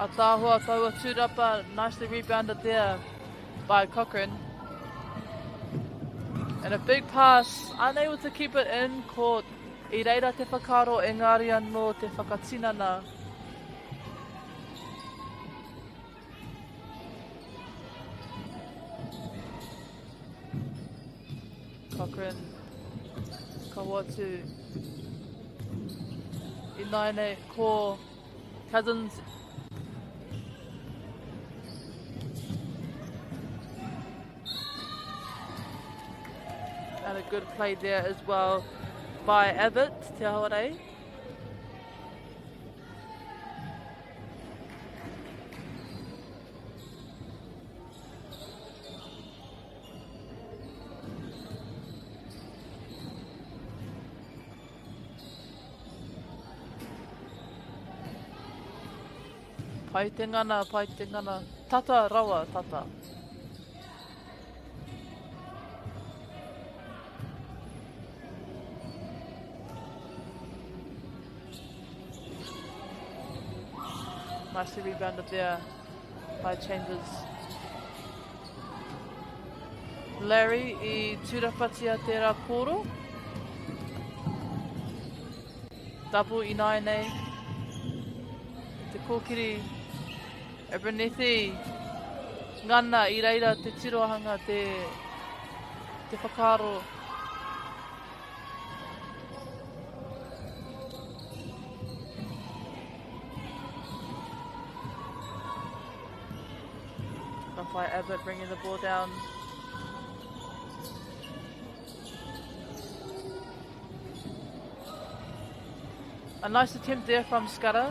Ataahua taua tūrapa, nicely rebounded there by Cochrane. And a big pass, unable to keep it in, ko i reira te whakaaro engari anō te whakatinana. Cochrane, ka hoatu ināianei ko Cousins. And a good play there as well by Abbott, Te Awarei. Pai te ngana, pai te ngana. Tata rawa, tata. Nicely rebounded there by Chambers. Larry i tūrapatia tērā pōro. Double ināianei. Te kōkiri Abernethy. Ngana i reira te tirohanga, te, te whakaaro. By Abbott bringing the ball down. A nice attempt there from Scudder.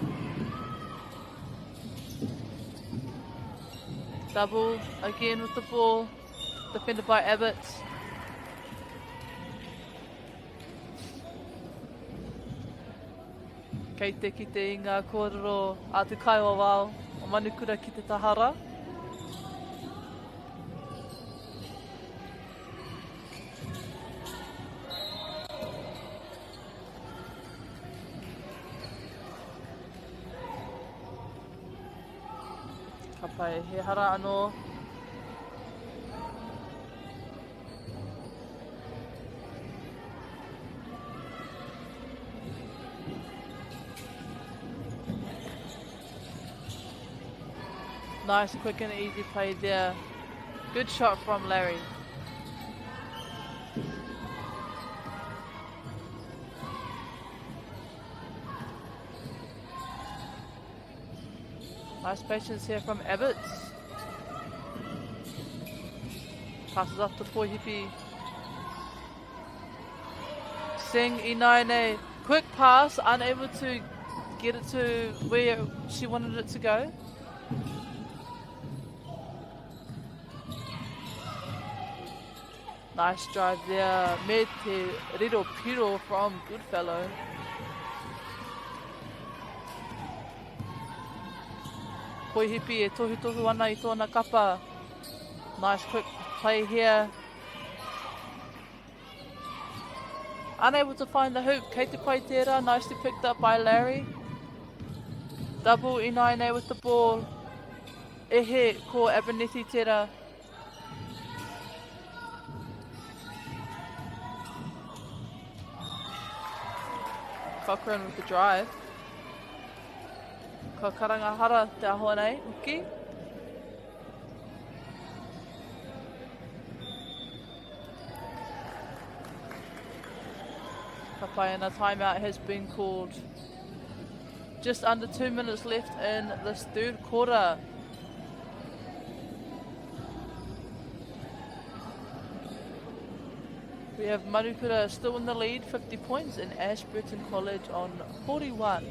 Double again with the ball, defended by Abbott. Kei te kite i ngā kōrero a te kaiwawao o Manukura ki te tahara. Ka pai, he hara anō. Nice, quick and easy play there. Good shot from Larry. Nice patience here from Abbott. Passes off to Poihipi. Singh Inaine. Quick pass, unable to get it to where she wanted it to go. Nice drive there. Me te riro piro from Goodfellow. Poihipi e tohutohu ana i tōna kapa. Nice quick play here. Unable to find the hoop. Kei te pai tērā. Nicely picked up by Larry. Double Inaine with the ball. Ehe, ko Abernethy tērā. Cochrane with the drive. Ka karanga hara te ahoa nei, hoki. Ka pai and a timeout has been called. Just under two minutes left in this third quarter. We have Manukura still in the lead, 50 points, and Ashburton College on 41.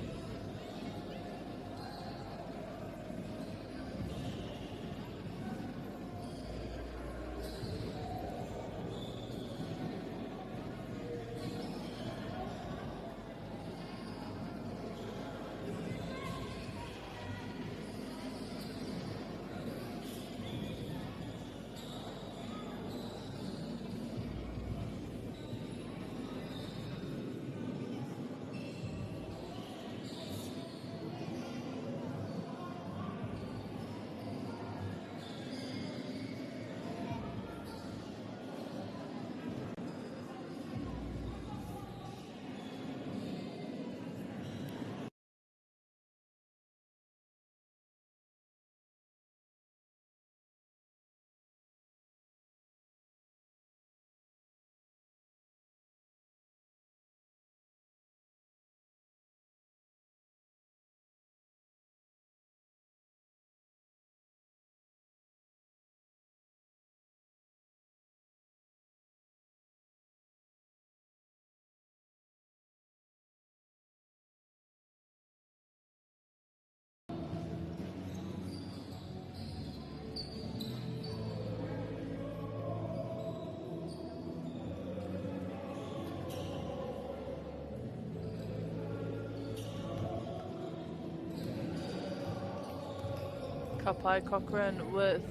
Ka pai Cochrane with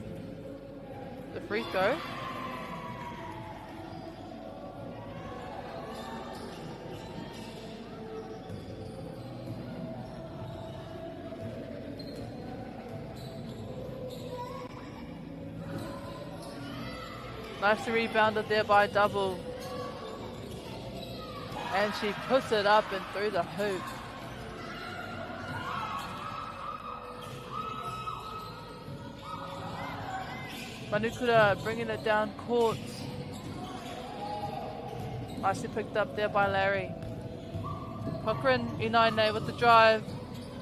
the free throw. Nicely rebounded there by double. And she puts it up and through the hoop. Manukura bringing it down court. Nicely picked up there by Larry. Cochrane, Inaine with the drive.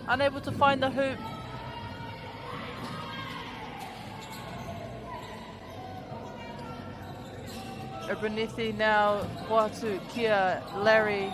Unable to find the hoop. Abernethy now, Watu, Kia, Larry.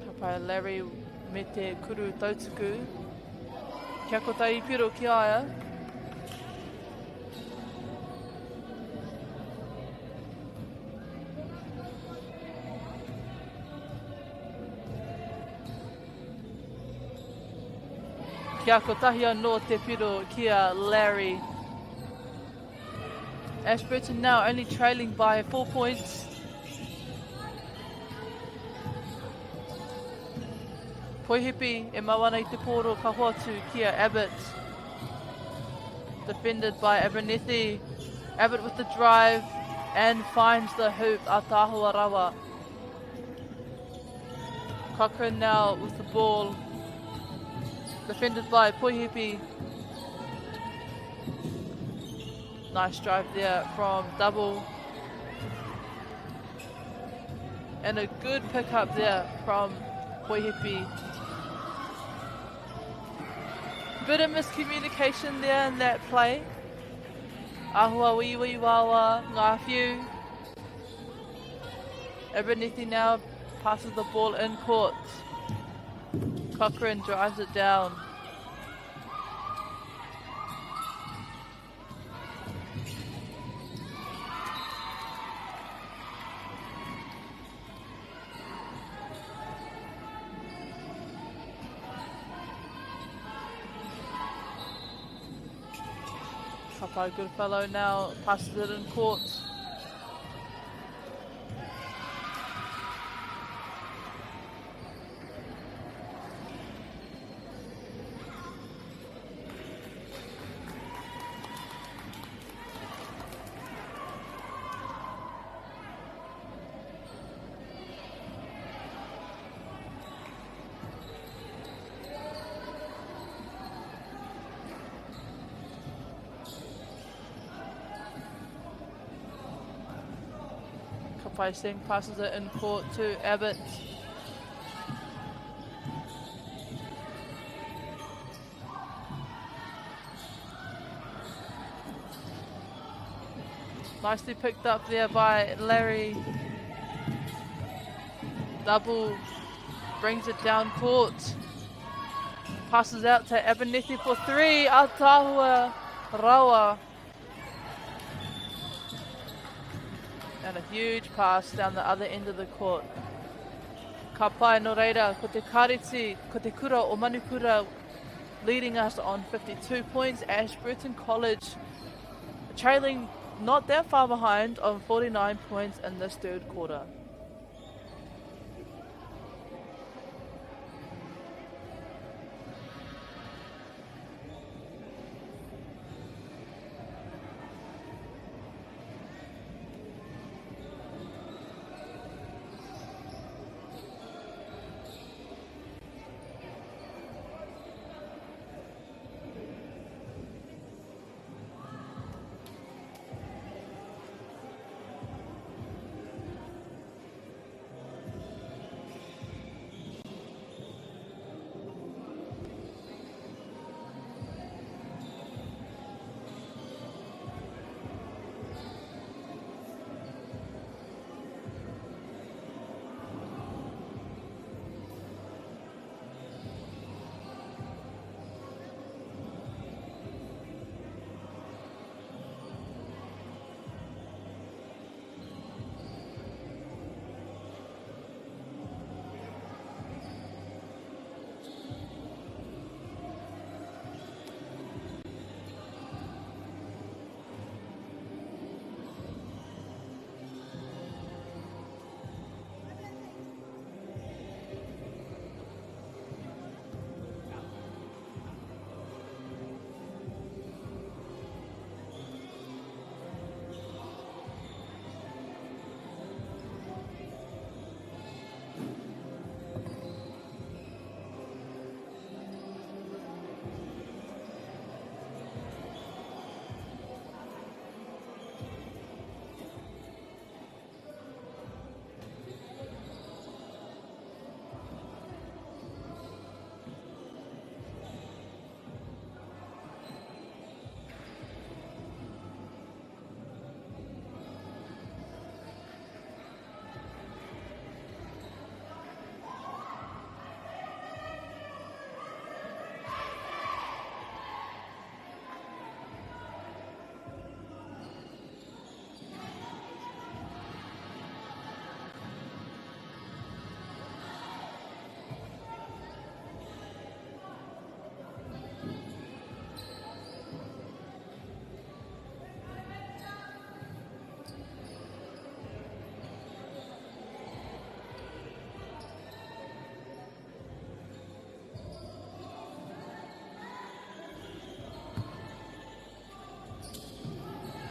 Ka pai Larry me te kuru tautuku. Kia kotahi piro ki a ia. Kia kotahi anō te piro ki a Larry. Ashburton now only trailing by four points. Poihipi e mau ana i te pōro ka hoatu ki a Abbott. Defended by Abernethy. Abbott with the drive and finds the hoop Ataahua Rawa. Cochrane now with the ball. Defended by Poihipi. Nice drive there from Double. And a good pickup there from Poihipi. Bit of miscommunication there in that play. Ahua wiwi wawa ngā whiu. Abernethy now passes the ball in court. Cochrane drives it down. Kapai Goodfellow now passes it in court. Kapai Singh passes it in court to Abbott. Nicely picked up there by Larry. Double brings it down court. Passes out to Abernethy for three. Atahua Rawa. And a huge pass down the other end of the court. Ka pai no reira, ko te Kariti, ko te kura o Manukura leading us on 52 points. Ashburton College trailing not that far behind on 49 points in this third quarter.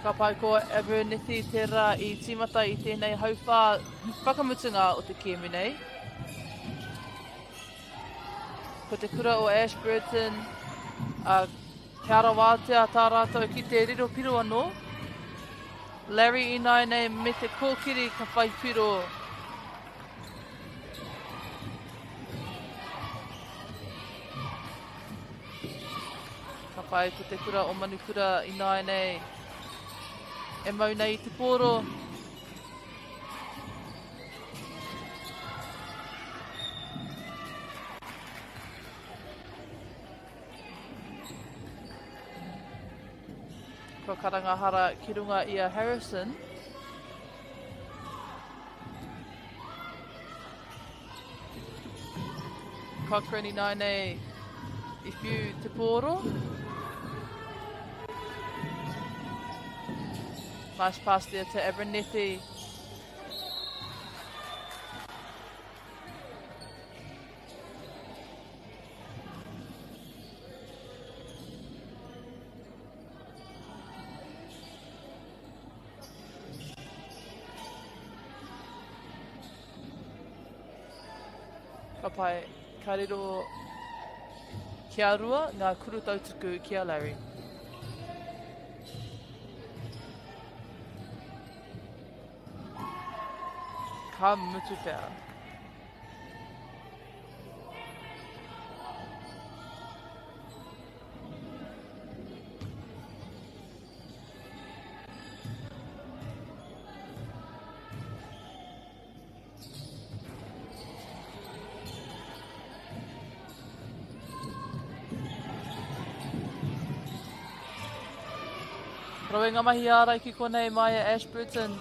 Ka pai ko Abernethy tērā i tīmata i tēnei hauwhā whakamutunga o te kēmu nei. Ko te kura o Ashburton, uh, he ara wātea tā rātou ki te riro piro anō. Larry ināianei me te kōkiri ka whai piro. Ka pai ko te kura o Manukura ināianei e mau nei i te pōro. Kua karangahara ki runga i a Harrison. Cochrane ināianei i whiu te pōro. Nice pass there to Abernethy. Ka pai, ka riro kia rua ngā kuru tautuku ki a Larry. Ka mutu pea. Rawe ngā mahi ārai ki konei mai a Ashburton.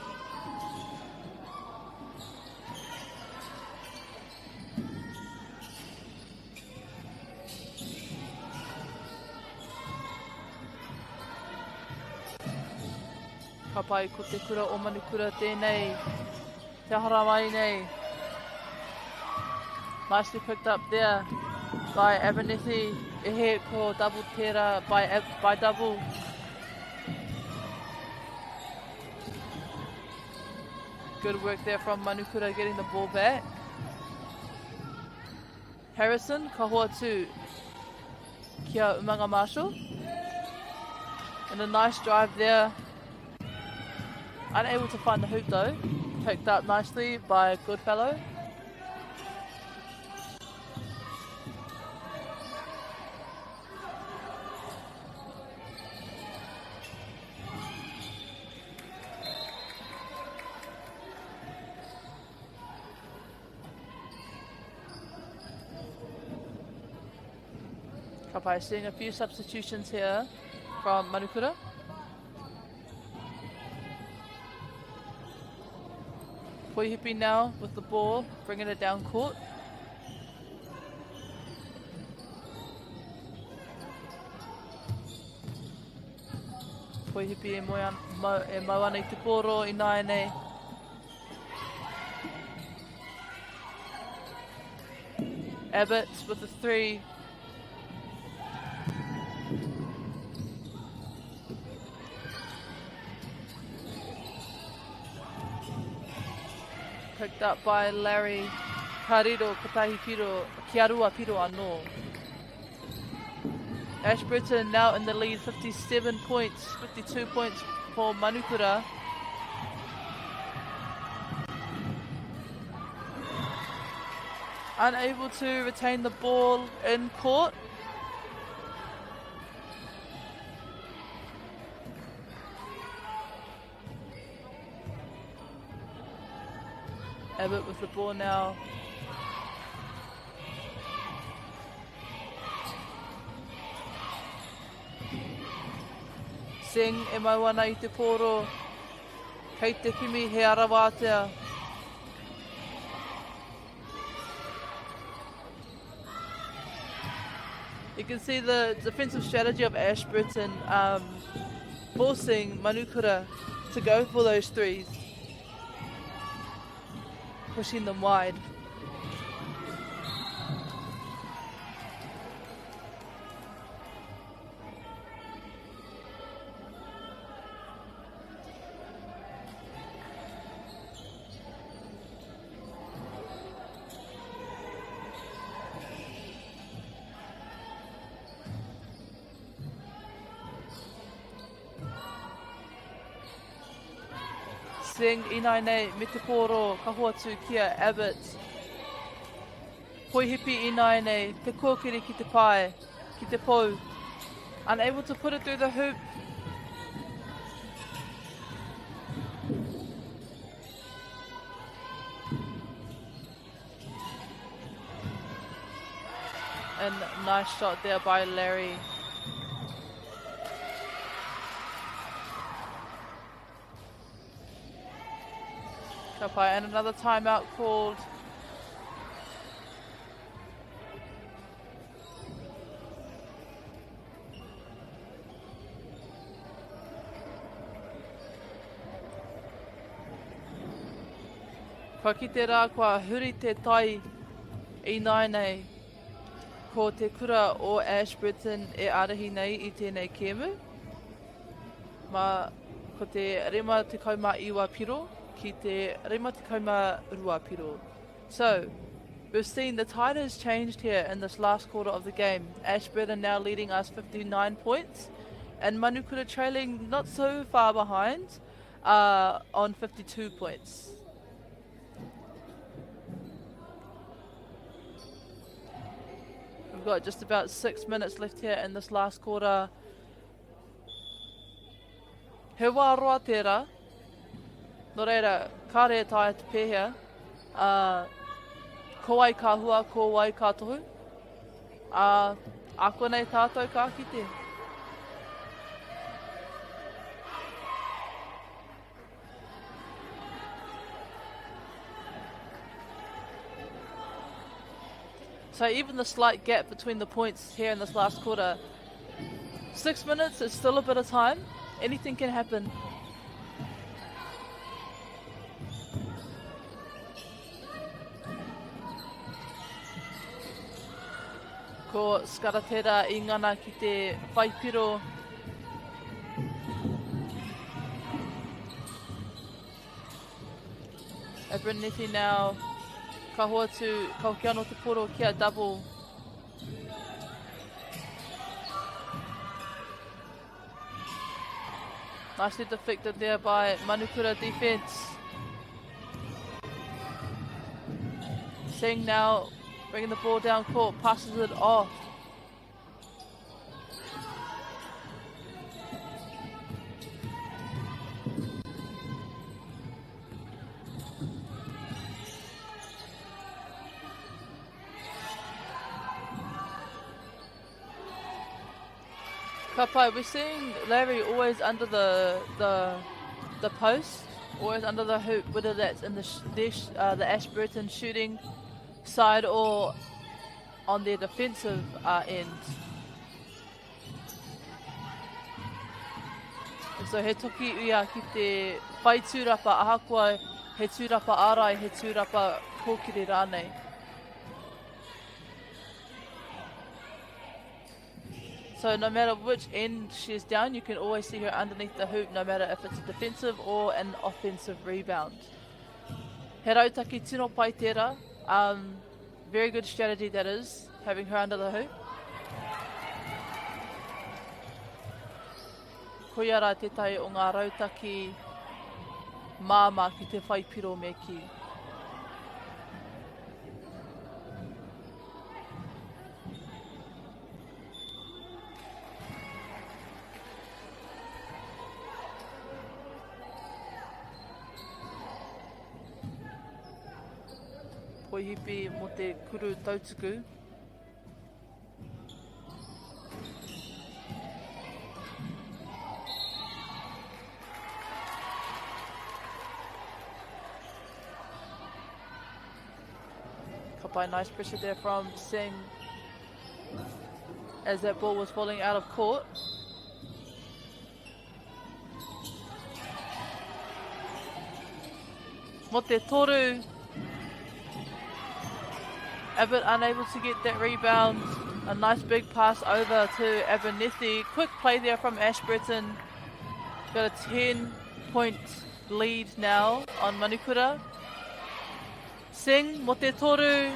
Ka pai ko te kura o Manukura tēnei. Te hara mai nei. Nicely picked up there by Abernethy. Ehe ko double tērā by, by double. Good work there from Manukura getting the ball back. Harrison, ka hoatu ki a Umanga Marshall. And a nice drive there. Unable to find the hoop though. Picked up nicely by Goodfellow. Ka pai, seeing a few substitutions here from Manukura. Poihipi now with the ball, bringing it down court. Poihipi e, moe an, mau, e mau ana i te pōro i nāianei. Abbott with the three. Picked up by Larry. Ka riro, kotahi piro, kia rua piro anō. Ashburton now in the lead, 57 points, 52 points for Manukura. Unable to retain the ball in court. Abbott with the ball now. Singh e mau ana i te pōro. Kei te kimi he ara wātea. You can see the defensive strategy of Ashburton um, forcing Manukura to go for those threes, pushing them wide. Singh ināianei me te pōro ka hoatu ki a Abbott. Poihipi ināianei, te kōkiri ki te pae, ki te pou. Unable to put it through the hoop. And nice shot there by Larry. Ka pai. And another timeout called. Kua kite rā kua huri te tai ināianei ko te kura o Ashburton e ārahi nei i tēnei kēmu. Ma, ko te 59 piro ki te 52 piro. So, we've seen the tide has changed here in this last quarter of the game. Ashburton now leading us 59 points and Manukura trailing not so far behind uh, on 52 points. We've got just about six minutes left here in this last quarter. He wā roa tērā, nō reira, kāre e taea te pēhea, ā, ko wai ka hua, ko wai ka tohu, ā, ākonei tātou ka kite. So even the slight gap between the points here in this last quarter, six minutes is still a bit of time. Anything can happen. Ko Skaratera i ngana ki te whaipiro. Abernethy now. Ka hoatu, ka hoki anō te poro ki a Double. Nicely deflected there by Manukura defense. Singh now bringing the ball down court, passes it off. Ka pai, we're seeing Larry always under the the the post, always under the hoop, whether that's in the sh uh, the Ashburton shooting side or on their defensive uh, end. So he toki ia ki te whai tūrapa ahakoa he tūrapa ārai, he tūrapa kōkiri rānei. So no matter which end she's down, you can always see her underneath the hoop, no matter if it's a defensive or an offensive rebound. He rautaki tino pai tērā. Um, very good strategy that is, having her under the hoop. Koia rā tētahi o ngā rautaki māmā ki te whai piro me kī. Poihipi mo te kuru tautuku. Ka pai, nice pressure there from Singh as that ball was falling out of court. Mo te toru. Abbott unable to get that rebound. A nice big pass over to Abernethy. Quick play there from Ashburton. Got a 10 point lead now on Manukura. Singh mo te toru.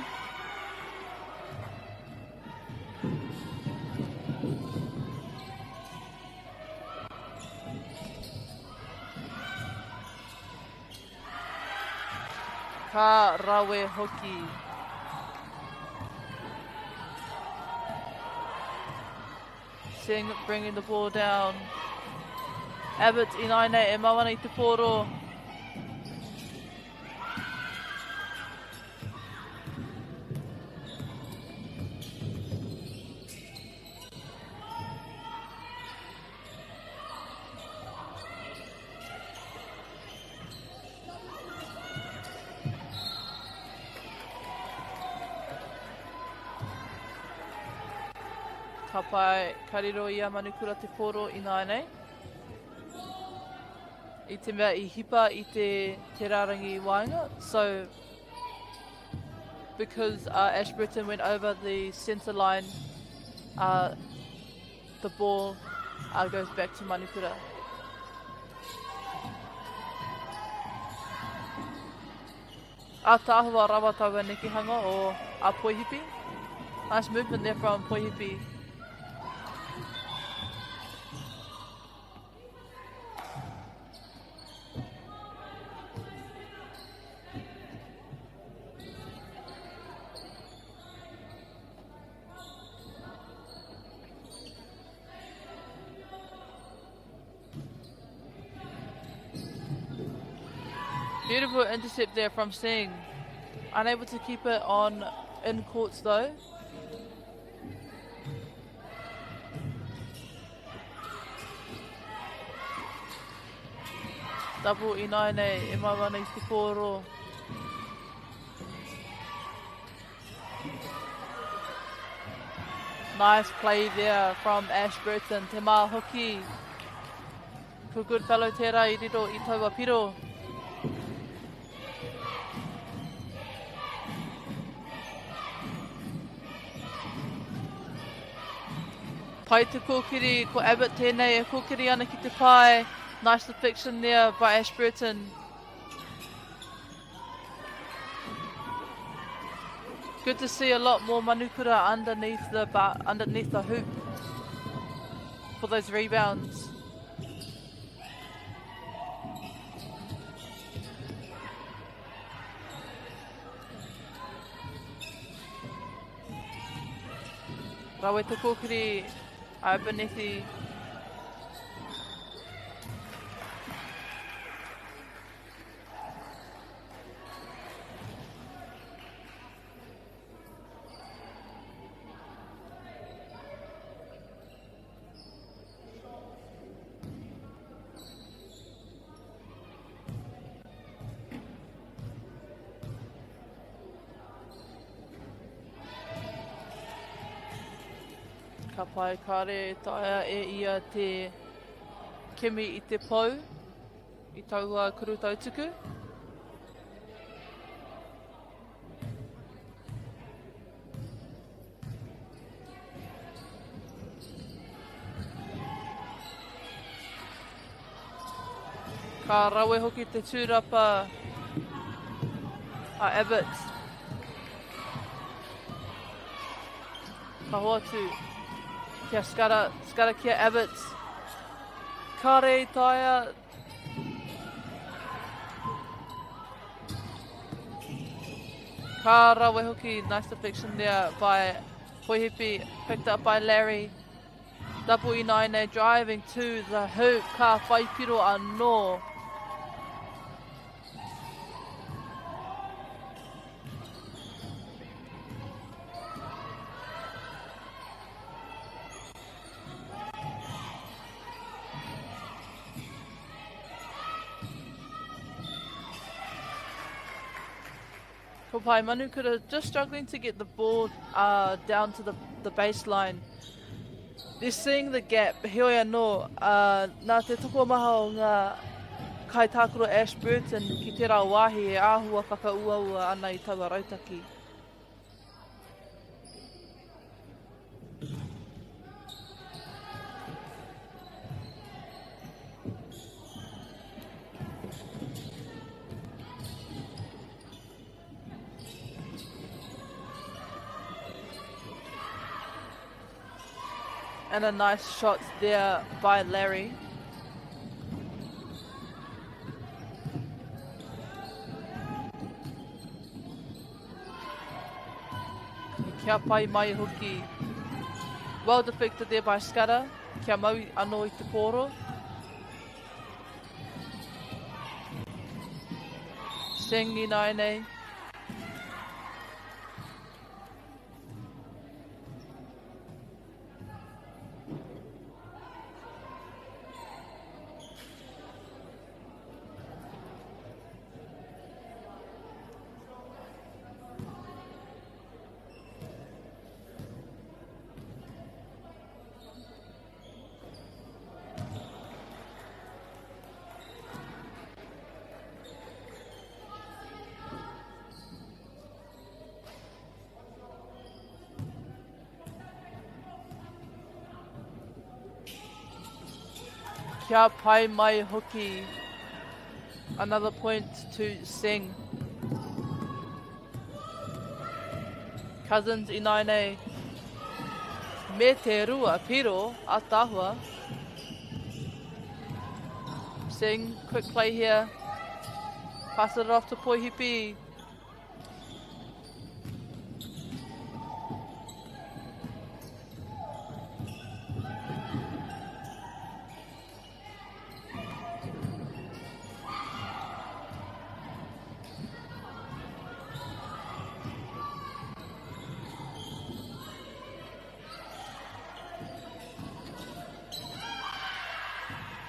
Ka rawe hoki. Singh bringing the ball down. Abbott ināinei e mau ana i te pōro. Ka pai, ka riro i a Manukura te pōro ināianei. I te mea i hipa i te, te rārangi waenga. So, because uh, Ashburton went over the centre line, uh, the ball uh, goes back to Manukura. Ātaahua rawa taua nekehanga o a Poihipi. Nice movement there from Poihipi. Beautiful intercept there from Singh. Unable to keep it on in courts though. Double ināianei e mau ana i te pōro. Nice play there from Ashburton. Te mā hoki. Ko Goodfellow tērā i riro i taua piro. Pai te kōkiri, ko Abbott tēnei e kōkiri ana ki te pae. Nice deflection there by Ashburton. Good to see a lot more Manukura underneath the bar, underneath the hoop for those rebounds. Rawe te kōkiri a Abernethy. Ka pai, kāre e taea e ia te kimi i te pou. I taua kuru tautuku. Ka rawe hoki te tūrapa a Abbott. Ka hoatu kia Skara, Skara kia Abbott. Kāre i taea Ka rawe hoki, nice deflection there by Poihipi, picked up by Larry. Double Inaine driving to the hoop, ka whai piro anō. Ko Pai Manukura just struggling to get the ball uh, down to the, the baseline. They're seeing the gap, heoi anō, uh, nā te tokomaha o ngā kaitākaro Ashburton ki tērā wāhi e āhua whakauaua ana i taua rautaki. And a nice shot there by Larry. Kia pai mai hoki. Well deflected there by Scudder. Kia mau anō i te pōro. Singh ināianei. Kia pai mai hoki. Another point to Singh. Cousins ināinei. Me te rua piro ataahua. Singh, quick play here. Pass it off to Poihipi.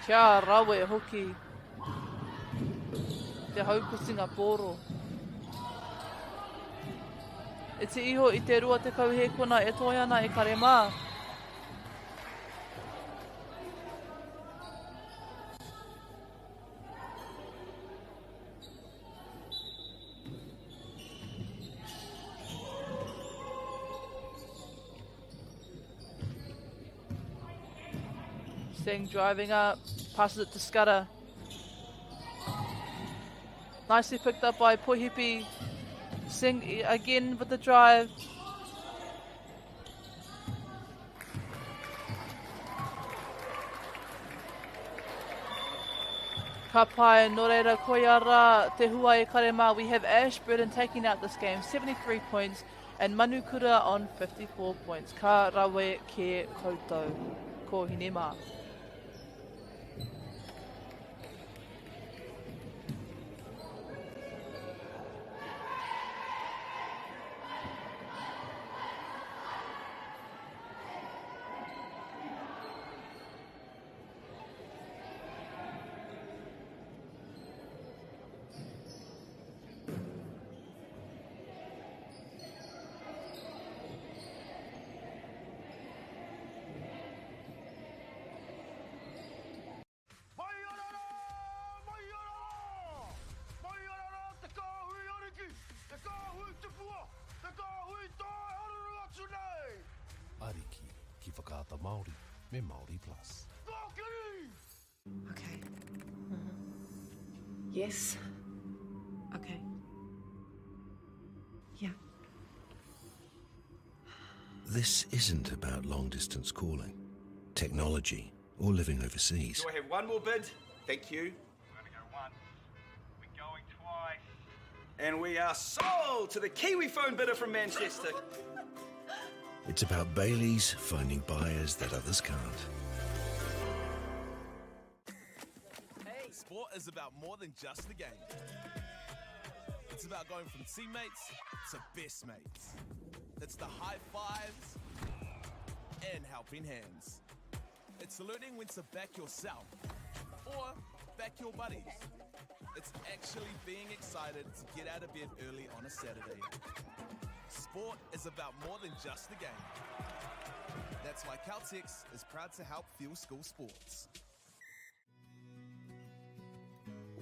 Kia rawe hoki te haukotinga pōro. Iti iho i te 20 hēkona e toe ana e kare mā. Singh driving up, passes it to Scudder. Nicely picked up by Poihipi. Singh again with the drive. Ka pai, nō reira, koia rā te hua e kare mā. We have Ashburton taking out this game, 73 points, and Manukura on 54 points. Ka rawe ke koutou, kōhine mā. Mai ana rā! Mai ana rā! Mai ana rā te kāhui ariki, te kāhui tupua, te kāhui tae haruru atu nei! Ariki ki Whakaata Māori me Māori Plus. Kōkiri! Okay. Yes. Okay. Yeah. This isn't about long distance calling, technology, or living overseas. Do I have one more bid? Thank you. We're going to go once. We're going twice. And we are sold to the Kiwi phone bidder from Manchester. It's about Bailey's finding buyers that others can't. Sport is about more than just the game. It's about going from teammates to best mates. It's the high fives and helping hands. It's learning when to back yourself or back your buddies. It's actually being excited to get out of bed early on a Saturday. Sport is about more than just the game. That's why Caltex is proud to help fuel school sports.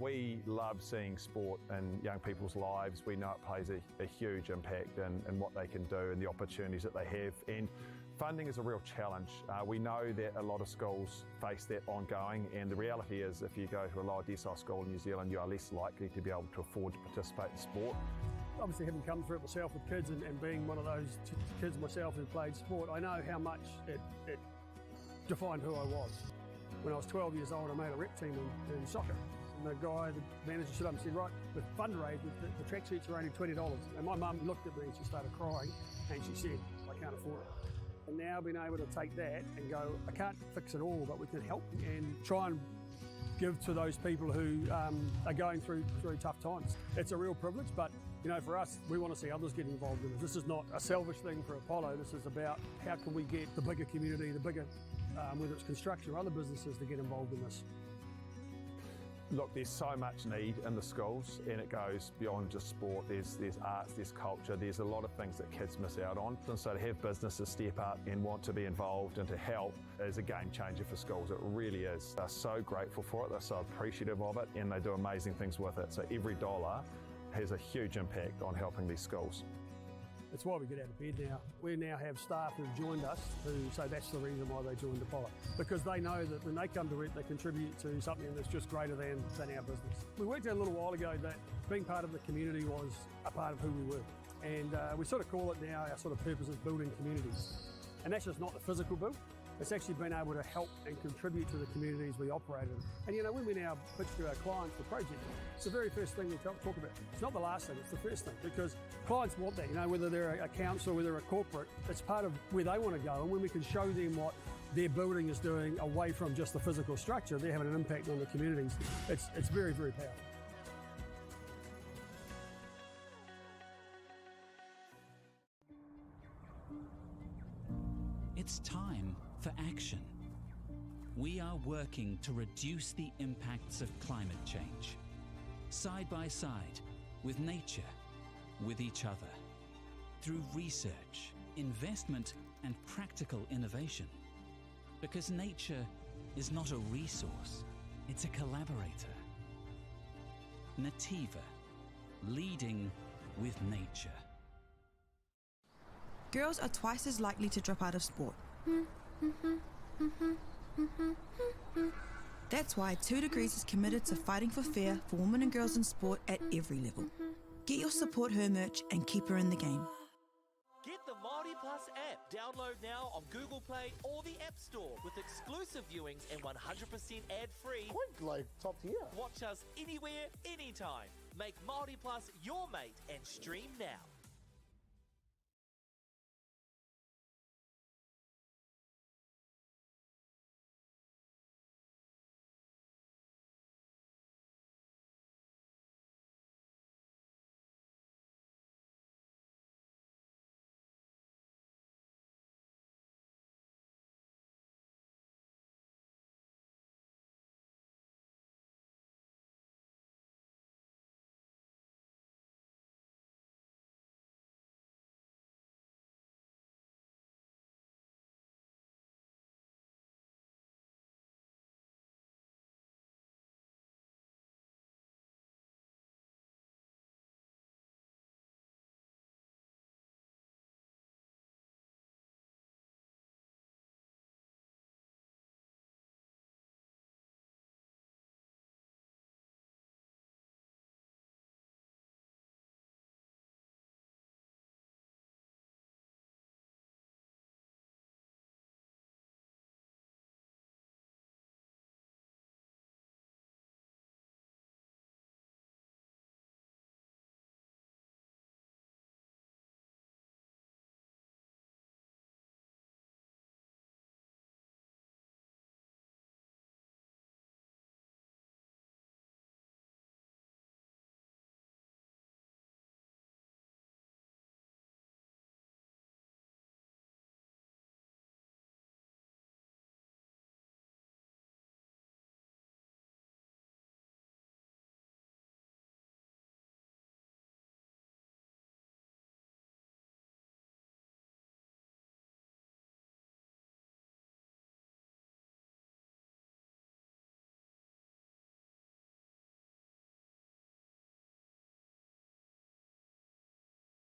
We love seeing sport in young people's lives. We know it plays a, a huge impact in, in what they can do and the opportunities that they have. And funding is a real challenge. Uh, we know that a lot of schools face that ongoing, and the reality is if you go to a lower decile school in New Zealand, you are less likely to be able to afford to participate in sport. Obviously, having come through it myself with kids and, and being one of those kids myself who played sport, I know how much it, it defined who I was. When I was 12 years old, I made a rep team in, in soccer. And the guy, the manager, stood up and said, right, the fundraiser, the, the tracksuits are only $20. And my mum looked at me and she started crying and she said, I can't afford it. And now being able to take that and go, I can't fix it all, but we can help and try and give to those people who are going through through tough times. It's a real privilege, but you know, for us, we want to see others get involved in it. This is not a selfish thing for Apollo. This is about how can we get the bigger community, the bigger, whether it's construction or other businesses, to get involved in this. Look, there's so much need in the schools, and it goes beyond just sport. There's, there's arts, there's culture, there's a lot of things that kids miss out on. And so to have businesses step up and want to be involved and to help is a game changer for schools. It really is. They're so grateful for it, they're so appreciative of it, and they do amazing things with it. So every dollar has a huge impact on helping these schools. It's why we get out of bed now. We now have staff who've joined us who say that's the reason why they joined Apollo. Because they know that when they come to work, they contribute to something that's just greater than, than our business. We worked out a little while ago that being part of the community was a part of who we were. And we sort of call it now, our sort of purpose is building communities. And that's just not the physical build. It's actually been able to help and contribute to the communities we operate in. And you know, when we now pitch to our clients the project, it's the very first thing we talk, talk about. It's not the last thing, it's the first thing, because clients want that, you know, whether they're a council, whether they're a corporate, it's part of where they want to go. And when we can show them what their building is doing away from just the physical structure, they're having an impact on the communities. It's, it's very, very powerful. It's time for action. We are working to reduce the impacts of climate change, side by side, with nature, with each other, through research, investment, and practical innovation. Because nature is not a resource, it's a collaborator. Nativa, leading with nature. Girls are twice as likely to drop out of sport. That's why 2 Degrees is committed to fighting for fair for women and girls in sport at every level. Get your Support Her merch and keep her in the game. Get the Māori Plus app. Download now on Google Play or the App Store with exclusive viewings and 100% ad-free. Quite like top tier. Watch us anywhere, anytime. Make Māori Plus your mate and stream now.